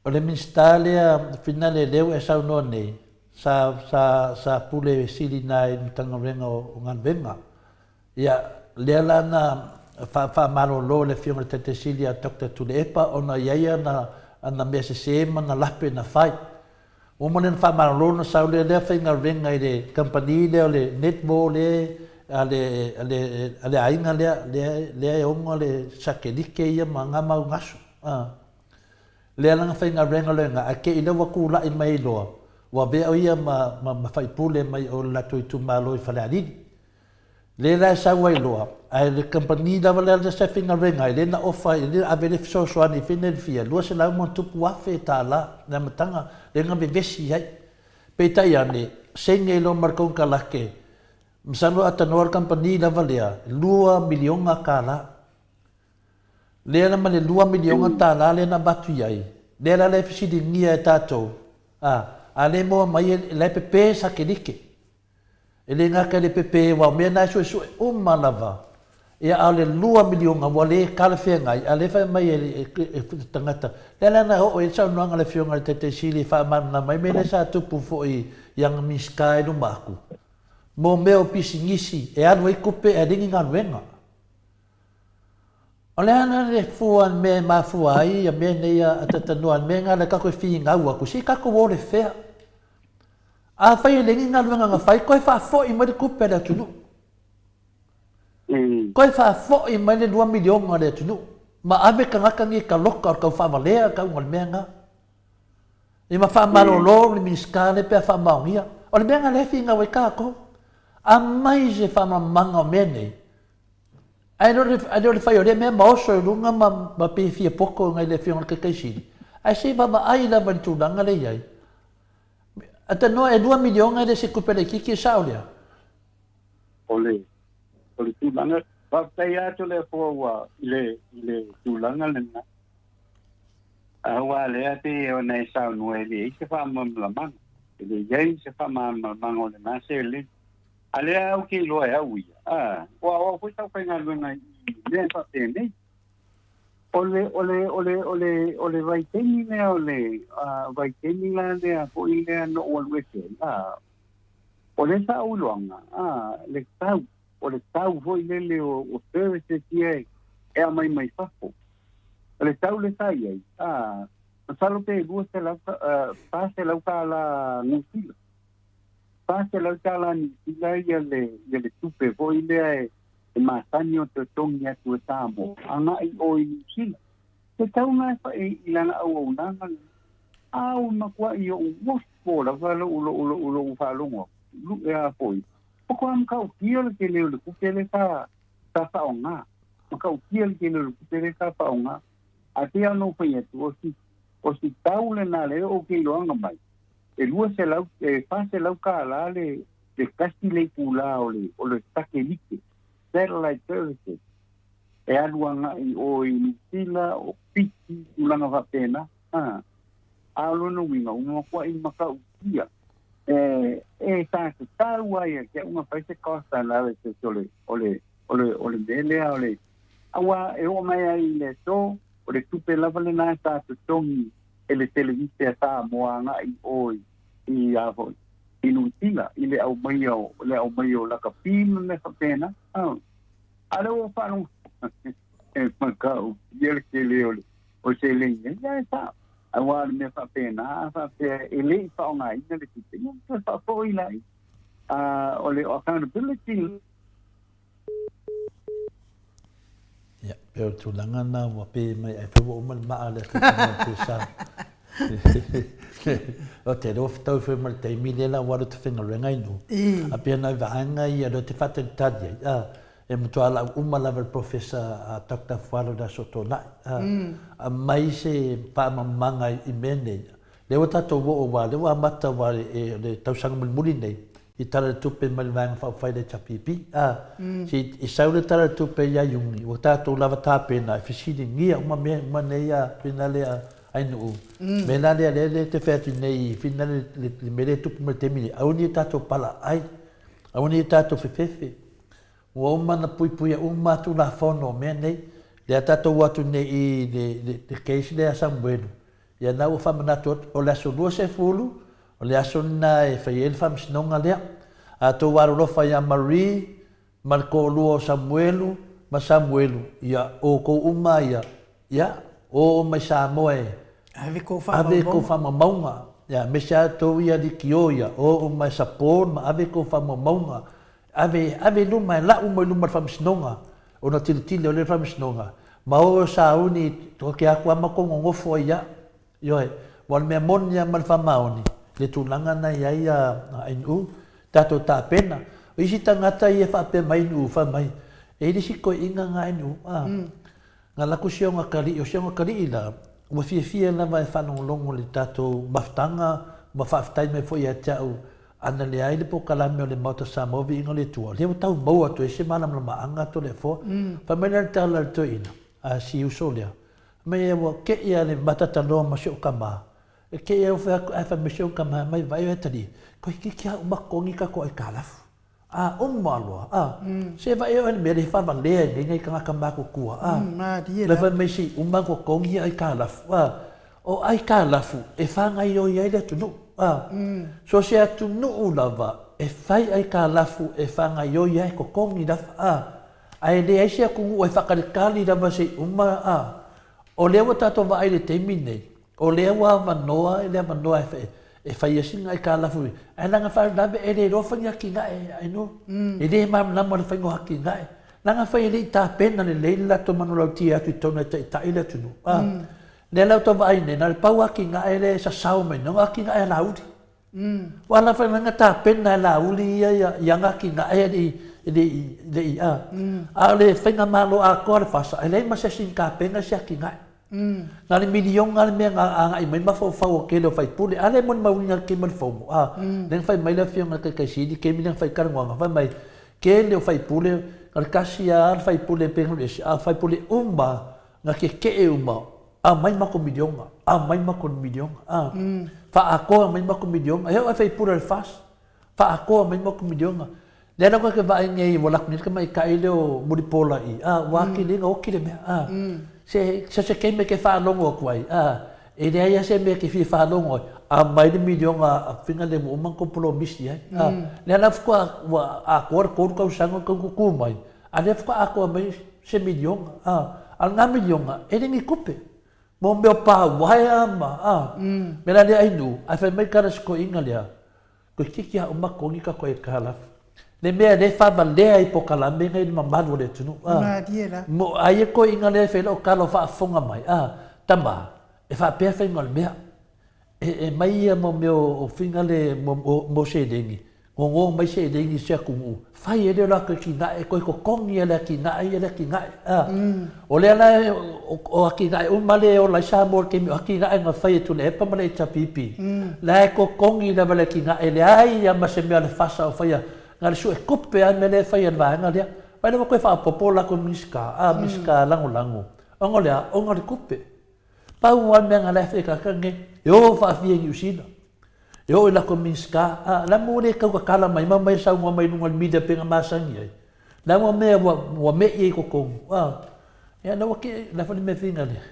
O le Minisita lea finale lea ua e saunoa nei, sa, sa, sa pule sili na i le Matagaluega o Galuega. Ia, lea la na fa, faamalolo le Afioga i le Taitai Sili ia Doctor Tuilaepa ona e i ai ana, ana mea sese ma ana lape na fai. Ua uma lea ona faamalolo ona sau lea lea faigaluega i le kamupani lea o le netball lea a le, a le, a le aiga lea, lea, lea e ona le sakelike ia ma nga mau gasu. A. Lea lana faigaluega lena, ae te i lea ua tulai mai loa, ua avea o ia ma, ma, ma faipule mai o le latou itumalo i Falealili. Lea la e sau ai loa, ae le kamupani lava lea lea sa faigaluega ai, lea na ofa ai, lea na ave le fesoasoani i fina le fia, $200 plus tala le amataga, lea na vevesi ai. Peitai ane, saini ai loa ma le konekarate, masalo a tanoa le kamupani lava lea, $2 miliona. Lea la ma le $2 miliona lea na avatu i ai, lea la la e fesiligia e tatou, a, a le maua mai e, la e pepe sakelike. E le gata i le pepe, aua o mea na e suesue uma lava. Ia, a o le $2 miliona ua le talafeagai, a o lea e fai mai e le tagata. Lea la na oo i ai le saunoaga a le Afioga i le Taitai Sili e faamalamalama ai mea lea sa tupu foi i ana Minisita i luma atu, mo mea o pisinisi e alu ai tupe ae leai ni galuega. O le a la le fua le mea e mafua ai ia mea nei a Tatanoa, le mea lena lea tatou e finau atu, se i tatou o le fea. Afai e leai ni galuega na fai, toe faafoi mai le tupe a le atunuu. Toe faafoi mai le $2 miliona a le atunuu, ma ave tagata nei e taloka o le tau faavalea le tauga o le mea lena. Ia ma faamalolo le Minisita lea pe a faamaonia. O le mea lena lea e finau ai tatou. Aumai se faamalamalamaga o mea nei, ae le o le fai o lea mea ma oso i luga ma pei e fia poto nai le Afioga i le Taitai Sili, ae se i vaavaai lava i le tulaga lea e i ai. Atanoa e $2 miliona e le o se tupe laitiiti, e sao lea? O le, o le tulaga, faafetai atu le Atua ua i le, i le tulaga lena. Aua lea pei ona e saunoa e leai se faamalamalamaga. E leai se faamalamalamaga o lena seleni. A lea ou te iloa e au ia, a, ua o au foi sa ou faigaluega i mea faapenei. O le, o le, o le, o le, o le vaitaimi lea o le vaitaimi la lea foi lea na ou alu ese ai, a, o lea sa ou iloaga, a, le tau, o le tau foi lele o, o services ia e aumai mai fafo. O le tau lea sa i ai, a, masalo pe 200, 400 tala Niu Sila. 400 tala Niu Sila ia le, ia le tupe foi lea e, e masani ona totogi atu e Samoa agai i o i Niu Sila. E tatau ona e i lana auaunaga lena. A ua matuai ou ofo lava lou, lou, lou, lou faalogo atu, luʻe a foi. Matua matautia le tele o le tupe lea sa, sa faaaoga. Matautia le tele o le tupe lea sa faaaoga. Ae pei lava ona ou fai atu, o si, o si tau lena lea ou te iloaga mai, e 200, e 400 kālā le, le tasi le itulā o le, o le satelite, satellite services, e alu agai i o i Niu Sila, o Fiti, tulaga faapena. A, a o lona uiga, ua matuai matautia e, e sa tatau ai ia te au ona fai se cost analysis o le, o le, o le, o le mea lea o le, aua e oo mai ai i le aso, o le tupe lava lena sa totogi e le televise a Samoa agai i o i, i a foi, i Niu Sila, i le aumaia o, le aumaia o lakapi ma mea faapena. A, a lea ua faalogo e matautia le tele o le, o seleni nei, ia e sao. Aua o le mea faapena, a faapea e le i faaaogaina le tupe, ia toe faafoi laia. O le accountability. Ia, pei o le tulaga lena ua pē mai ai foi ua uma le maa lea tau pesa. O te iloa fetau foi ma le taimi lea la ua alu te faigaluega i nuu. A pei ona vaega ia lea ou te faatalitali ai, a, e matua lau uma lava e le Professor a Doctor Fualo i le Aso Toonai, a, aumai se faamalamalamaga i mea nei. Lea ua tatou oo aua o lea ua amata aua e le tausaga mulimuli nei i Tala o le Tupe mai le Vaega Faaupufai le HRPP, a, se i sau le Tala o le Tupe ia Iuni, ua tatou lava tapena e fesiligia uma mea uma nei a finale a Ainuu. Mea la lea lea te fai atu nei i finale le mea lea e tupu mai le taimi nei, aua ne i tatou palaai, aua ne i tatou fefefe. Ua uma ona puipuia uma Tulafono o mea nei, lea tatou o atu nei i le case lea a Samuelu, Ia na ua faamanatu atu, o le aso 20, o le aso lena e fai ai le faamasinoga lea. A outou alolofa ia Marie ma le toalua o Samuelu ma Samuelu, ia outou uma ia, ia, o mai Samoa e Ave kou ave kou faamaumauga. Ia, aemaise lava outou ia Likio ia, o uma e support ma ave kou faamaumauga. Ave, ave i luma, e lau mai luma o le faamasinoga, ona tilotilo lea le faamasinoga, ma o sauni toke atu lava ma tou nonofo ai ia. Ioe, aua o le mea moni lava ma le faamaoni, le tulaga na i ai a NU, tatou tapena. O isi tagata ia e faapea mai NU, fai mai, e i ai le isi toeaiina na NU, a, Na lako si ona kalii, o si ona kalii la, ua fiafia lava e faalogologo i le tatou mafutaga ma faafetai mai foi ia te au ana leai le polokalame o le Maota Samoa Viiga o le Atua, lea ua tau maua atu ai se malamalamaaga Toleafoa. Fai mai lea le tala a le toeaina, a si uso lea, fai mai ua kei lava le matataloa ma si ou tama, e kei au fai atu ae fai mai si ou tama, mai vaai oe atalii, toeitiiti lava uma totogi tatou aitalafu. A uma loa, a, se vaai oe i le mea lea e faavalea ai nei nai tagata matutua, a, Malie le lava. fai mai se i uma totogi ia aitalafu, a, o aitalafu e faagaoioi ai le atunuu, a, so o se atunuu lava e fai aitalafu e faagaoioi ai, totogi lava, a, ae leai se atunuu e faatalitali lava se i uma, a, o lea ua tatou vaai i le taimi lenei, O lea ua avanoa le avanoa e fai ai sina aitalafu ae leaga faalavelave e le iloa fai ni atinae aino. E le malamalama i le faiga o atinae. Leaga fai e le i tapena lelei le latou manulauti atu i totonu e taitai le atunuu. A, lea la ua tau vaai nei, na o le pau atinae lea e sasao mai nei, o atinae a Laauli. Ua ala fai mai na tapena e Laauli ia ia i ana atinae e le i e le i le i a. A o le faigamalo atoa a le FASA, e leai ma se isi na tapena se atinae. Na o le miliona le mea na agai mai mafaufau o le tele o faipule. A lea e molimauina i le taimi o le Fono, a, lea na fai mai le Afioga i le Taitai Sili i le taimi lea na fai ai talanoaga, fai mai, tele o faipule, na o le tasi lava le faipule pe alu ese, a o faipule uma lava, na tetee uma, aumai matou miliona, aumai matou miliona, a, faaatoa mai matou miliona. E oo lava i faipule o le FAST, faaatoa mai matou miliona. Lea la ta te vaai nei ua alu atu nei le tamaitai lea o Mulipola i, a, ua atili ai ona oti le mea, a. Se, so o se taimi e te faalogo atu ai, a, e leai lava se mea e te fia faalogo ai, aumai le miliona a Fina lea ua uma ona outou polomisi ai, a. Lea la faatoa ua atoa le tolu tausaga o outou tutu mai, a o lea faatoa atoa mai se miliona, a. A o lena miliona, e le ni tupe. Mo mea o pa uaea ma, a. Mea la lea Ainuu, ae fai mai tala a si toeaina lea, Toeitiiti lava uma togi tatou aitalafu. Le mea lea e faavalea ai polokalame nei i le mamalu o le atunuu, a. Malie la. Mo, ai e toeaiina lea e fai lau tala o faafofoga mai, a, tama, e faapea faiga o le mea. E, e mai ia mo mea o, o faiga le, mo, mo, mo seleni, gogo mai seleni i se atunuu, fai ai lea o latou atinae, e toe totogi e le atinae ia le atinae, a. O lea la e, o, o atinae uma lea e ola ai Samoa i le taimi, o atinae na fai e Tuilaepa ma le HRPP, la e totogi lava e le atinae, e leai lava ma se mea o le FASA o faia, na o le suetupe lava le mea lea e fai e le vaega lea. Vaai la ua toe faaopoopo latou Minisita, a, Minisita Lagolago, ona o le a? Ona o le tupe. Pau lava le mea na la e fai e tagata nei, e o faafia i Niu Sila, e oo i latou Minisita, a, la ua le tau tatala mai ma omai e saunoa mai i luga o le media pei ona masani ai. La ua mea ua, ua me'i ai i totonu, a, ia la ua te, la foi le mea fina lea,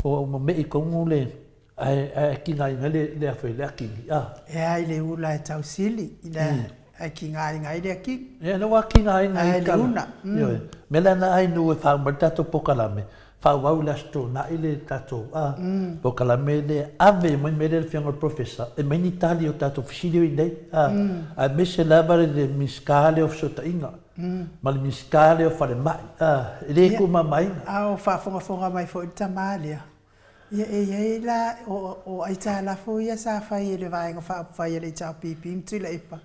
ua, ua me'i i totonu le, ae, ae tigaina ai le, le a foi, le akini, a. E ai le ula e tausili, ina ae tigaina ai le akini. Ia, la ua tigaina ai le ula. Ioe. Mea la na ai nu e faauma ai le tatou polokalame, faaauau i le Aso Toonai le tatou a, polokalame lea, ave mai mea lea i le Afioga i le Professor e aumai ni tali o tatou fesili o i inei, a, aemaise lava le Minisita lea o Fesootaiga ma le Minisita lea o Falemai, a, e le tuumamaina. A o faafogafoga mai foi le tama lea, ia e i ai la, o aitalafu ia sa fai e le Vaega Faaupufai a le HRPP ma Tuilaepa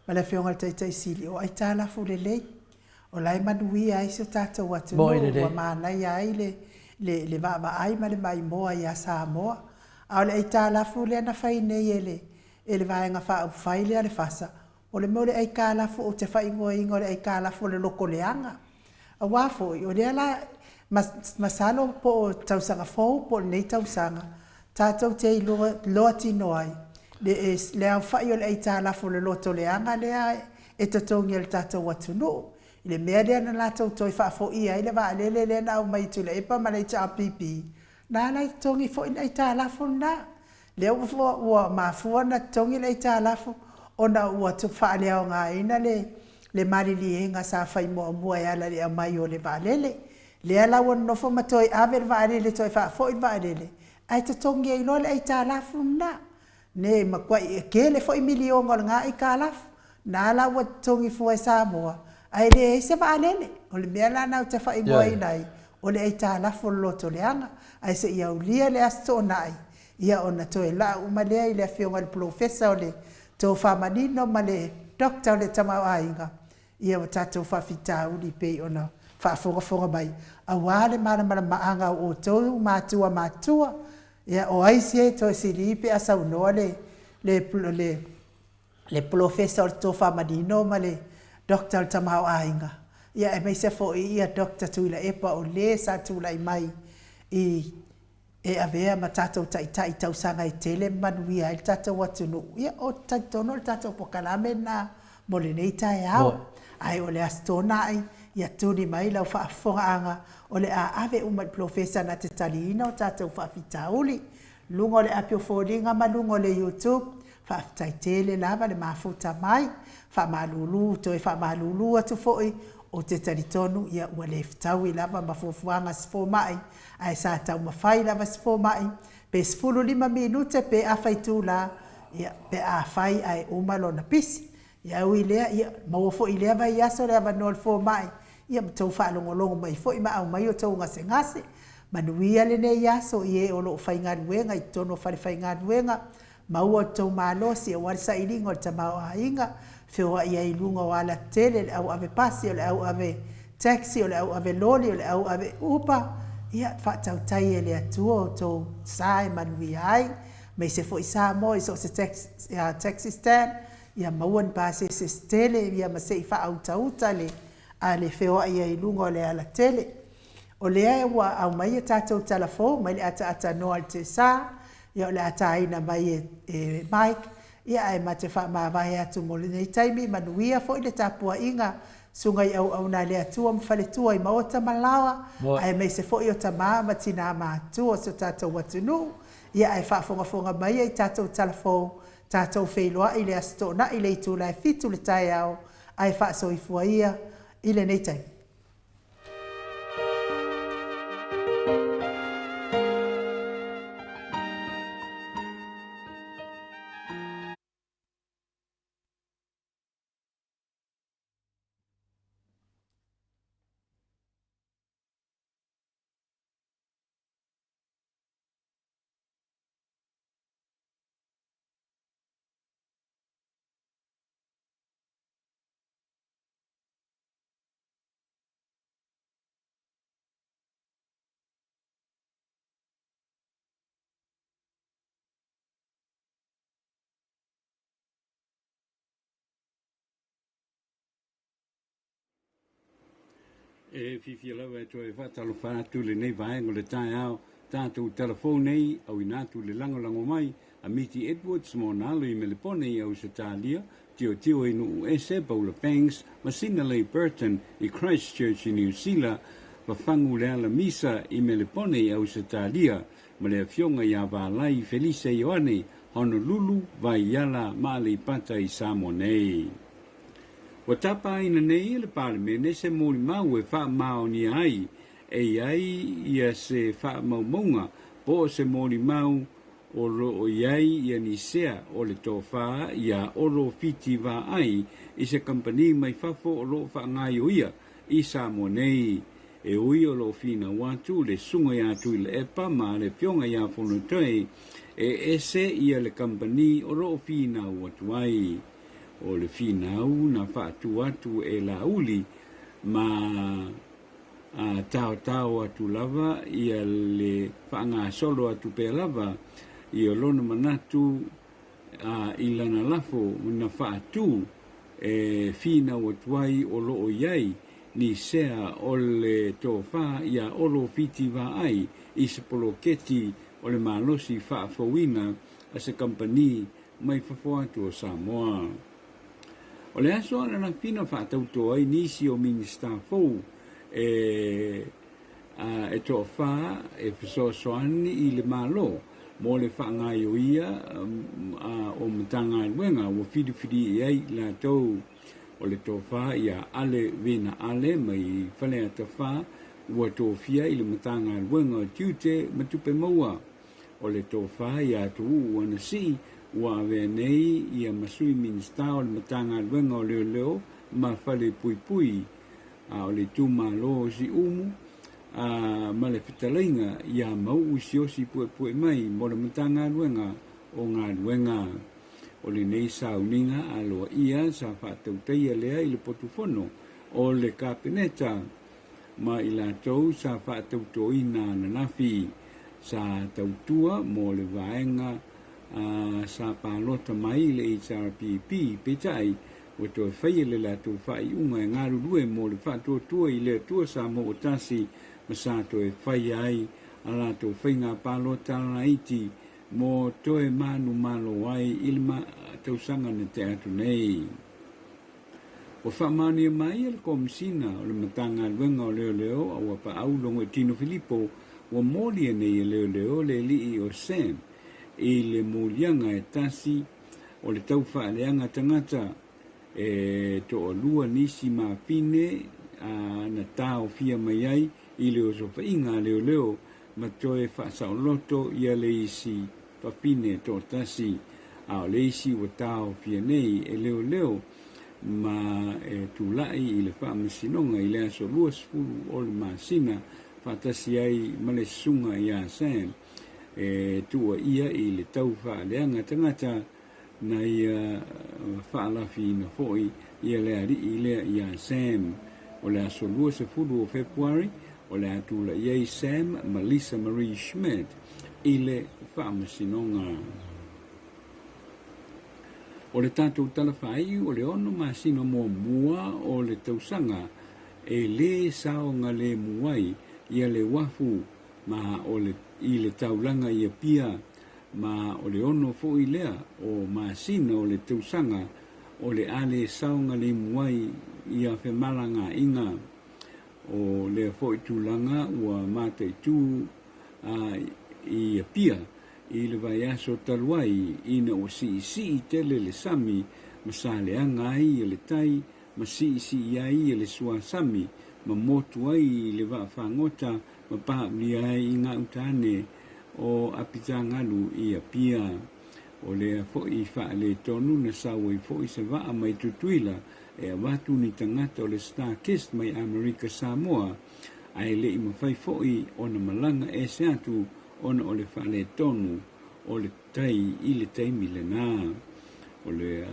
ma le Afioga i le Taitai Sili, o aitalafu lelei. O la e manuia ai si o tatou atunuu, ua manaia ai le, le, le vaavaai ma le maimoa ia Samoa. A o le aitalafu lea na fai nei e le, e le Vaega Faaupufai lea a le FASA, o le mea o le aikalafu ou te faaigoaina o le aikalafu o le loto leaga. Aua foi, o lea la, masalo po o tausaga fou po o lenei tausaga, tatou te iloa tino ai le, le aofai o le aitalafu o le loto leaga lea e totogi e le tatou atunuu i le mea lea na latou toe faafoia ai le vaalele lea na aumai e Tuilaepa ma le HRPP, na ala ai totogi foi le aitalafu lena. Lea ua ua mafua ona totogi le aitalafu ona ua faaleaogaina le le maliliega sa fai muamua e ala i le aumai o le vaalele. Lea la ua nonofo ma toe ave le vaalele toe faafoi le vaalele ae totogi ai loa le aitalafu lena. Ne matuai e tele foi miliona o lena aitalafu, na la ua totogi fua e Samoa, ae leai se vaalele. O le mea la na ou te faaigoaina ai, o le aitalafu o le loto leaga, ae se i aulia le Aso Toonai, ia ona toe laa uma lea i le Afioga i le Polofesa o le Tofa Manino ma le Doctor o le Tamaoaiga, ia ua tatou faafitauli pei ona faafogafoga mai, aua le malamalamaaga o outou matua matutua, Ia, o ai se toe sili pe a saunoa le, le, le, le Polofesa o le Tofa Manino ma le Doctor o le Tamaoaiga, ia aemaise foi ia Doctor Tuilaepa o le sa tulai mai i e avea ma tatou taitai i tausaga e tele ma manuia ai le tatou atunuu. Ia, ou te talitonu o le tatou polokalame lena mo lenei taeao. Ae o le Aso Toonai, ia tuli mai lau faafofogaaga, o le a ave uma i le Polofesa na te taliina o tatou faafitauli. Luga o le api o foliga ma luga o le YouTube, faafetai tele lava le mafuta mai. Faamalulu, toe faamalulu atu foi, ou te talitonu ia ua le fetaui lava ma fuafuaga a se fomai, ae sa taumafai lava se fomai, pe 15 minute pe afa itula, ia, pe afai ae uma lona pisi. Ia ui lea, ia, maua foi i lea vaiaso le avanoa o le fomai, ia ma tou faalogologo mai foi ma aumai o tou gasegase. Manuia lenei aso i e o lo o faigaluega i totonu o falefaigaluega. Maua le tou malosi aua le sailiga o le tamaoaiga, feoai ai i luga o alatele, le au ave pasi, o le au ave taxi, o le au ave loli, o le au ave uber, ia faatautai e le Atua outou sa e manuia ai, aemaise foi Samoa i so o se taxi stand, ia maua ni pasese se tele ia ma se i faautauta le a le feoai ai i luga o le alatele. O lea ua aumai a tatou tala fou mai le ataatanoa a le Tesa, ia o le a taina mai e, e Mike, ia ae ma te faamavae atu mo lenei taimi, manuia foi le tapuaiga, susuga i auauna a le Atua ma faletua i maota ma laoa, aemaise foi o tama ma tina matutua o si o tatou atunuu, ia ae faafogafoga maia i tatou tala fou, tatou feiloai i le Aso Toonai i le itula e 7 le taeao, ae faasoifua ia i lenei taimi. E fiafia lava e toe faatalofa atu i lenei vaega o le taeao tatou tala fou nei, auina atu le lagolago mai a Miti Edwards mo ona alo i Melepone i Ausetalia, Tiotio i Nuu Ese, Paula Banks ma Sinalei Burton i Christchurch i Niu Sila, Fafagu Leala Misa i Melepone i Ausetalia, ma le afioga ia Valai Felise Ioane, Honolulu, Vaiala ma Aleipata i Samoa nei. Ua tapaina nei e le Palemene se molimau e faamaonia ai e i ai ia se faamaumauga po o se molimau o lo o i ai ia ni sea o le tofa iā Olo Fiti Vaai i se kamupani mai fafo o lo o faagaioia i Samoa nei. E ui o lo o finau atu le susuga iā Tuilaepa ma le afioga iā Fonotoe e ese ia le kamupani o lo o finau atu ai. O le finau na faatu atu e Laauli ma a taotao atu lava ia le faagasolo atu pea lava ia lona manatu a i lana lafo na faatu e finau atu ai o lo o i ai ni sea o le tofa iā Olo Fiti Vaai i se poloketi o le malosi faafouina a se kamupani mai fafo atu o Samoa. O le aso ananafi na faatauto ai nisi o Minisita fou e e toafa e fesoasoani i le Malo mo le faagaioia o Matagaluega ua filifili i ai latou. O le tofa ia Ale Vena Ale mai Faleata 4 ua tofia i le Matagaluega o Tiute ma Tupe Maua. O le tofa ia Tuuu Anasii ua avea nei ia ma Sui Minisita o le Matagaluega o Leoleo ma Falepuipui, a o le itumalo o Siumu a ma le fetalaiga ia Mauu Siaosi Puepuemai mo le Matagaluega o Galuega. O lenei sauniga aloaia sa faatautaia lea i le potufono o le Kapeneta ma i latou sa faatautoina ananafi, sa tautua mo le vaega sa palota mai i le HRPP, peitai, ua toe faia le latou faaiuga e galulue mo le faatuatua i le Atua Samoa Tasi ma sa toe faia ai a latou faiga palota laiti mo toe manumalo ai i le tausaga na tea atu nei. Ua faamaonia mai e le Komesina o le Matagaluega o Leoleo a ua paau Logoitino Filipo ua molia nei e leoleo le alii o Sam i le moliaga e tasi o le taufaaleaga tagata e toalua nisi mafine a na taofia mai ai i le osofaiga a leoleo ma toe faasaoloto ia le isi fafine toatasi, a o le isi ua taofia nei e leoleo ma e tulai i le faamasinoga i le aso 20 o le masina faatasi ai ma le susuga ia Sam. e tuuaia i le tau faaleaga tagata na ia faalafiina foi ia le alii lea ia Sam. O le aso 20 o Fepuari, o le a tulai ai Sam ma Lisa Marie Schmidt i le faamasinoga. O le tatou tala faaiu o le ono masina muamua o le tausaga e lē saogalemu ai ia le uafu ma o le i le taulaga i Apia ma o le ono foi lea o masina o le tausaga o le a lē saogalemu ai ia femalagaaiga. O lea foi tulaga ua mataitū a i Apia i le vaiaso talu ai ina ua siisii tele le sami ma saleaga ai le tai ma siisii ai le suasami ma motu ai le vaafagota ma paaulia ai i gauta ane o Apitagalu i Apia. O lea foi faaletonu na sau ai foi se vaa mai Tutuila e avatu ni tagata o le StarKist mai Amerika Samoa, ae le i mafai foi ona malaga ese atu ona o le faaletonu o le tai i le taimi lena. O le,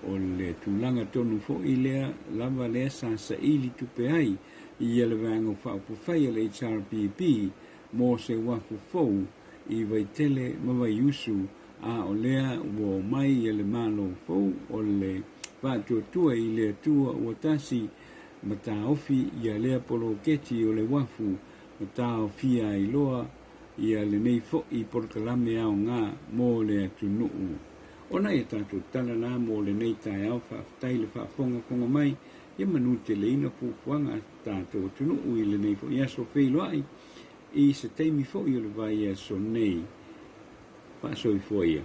o le tulaga tonu foi lea lava lea sa saili tupe ai ia le Vaega Faaupufai a le HRPP mo se uafu fou i Vaitele ma Vaiusu, a o lea ua omai ia le Malo fou o le Faatuatua i le Atua ua Tasi ma taofi ia lea poloketi o le uafu ma taofia ai loa ia lenei foi polokalame aoga mo le atunuu. Ona ia tatou tala la mo lenei taeao, faafetai le faafogafoga mai ia manuteleina fuafuaga a tatou atunuu i lenei foi aso feiloai i se taimi foi o le vaiaso nei. Faasoifua ia.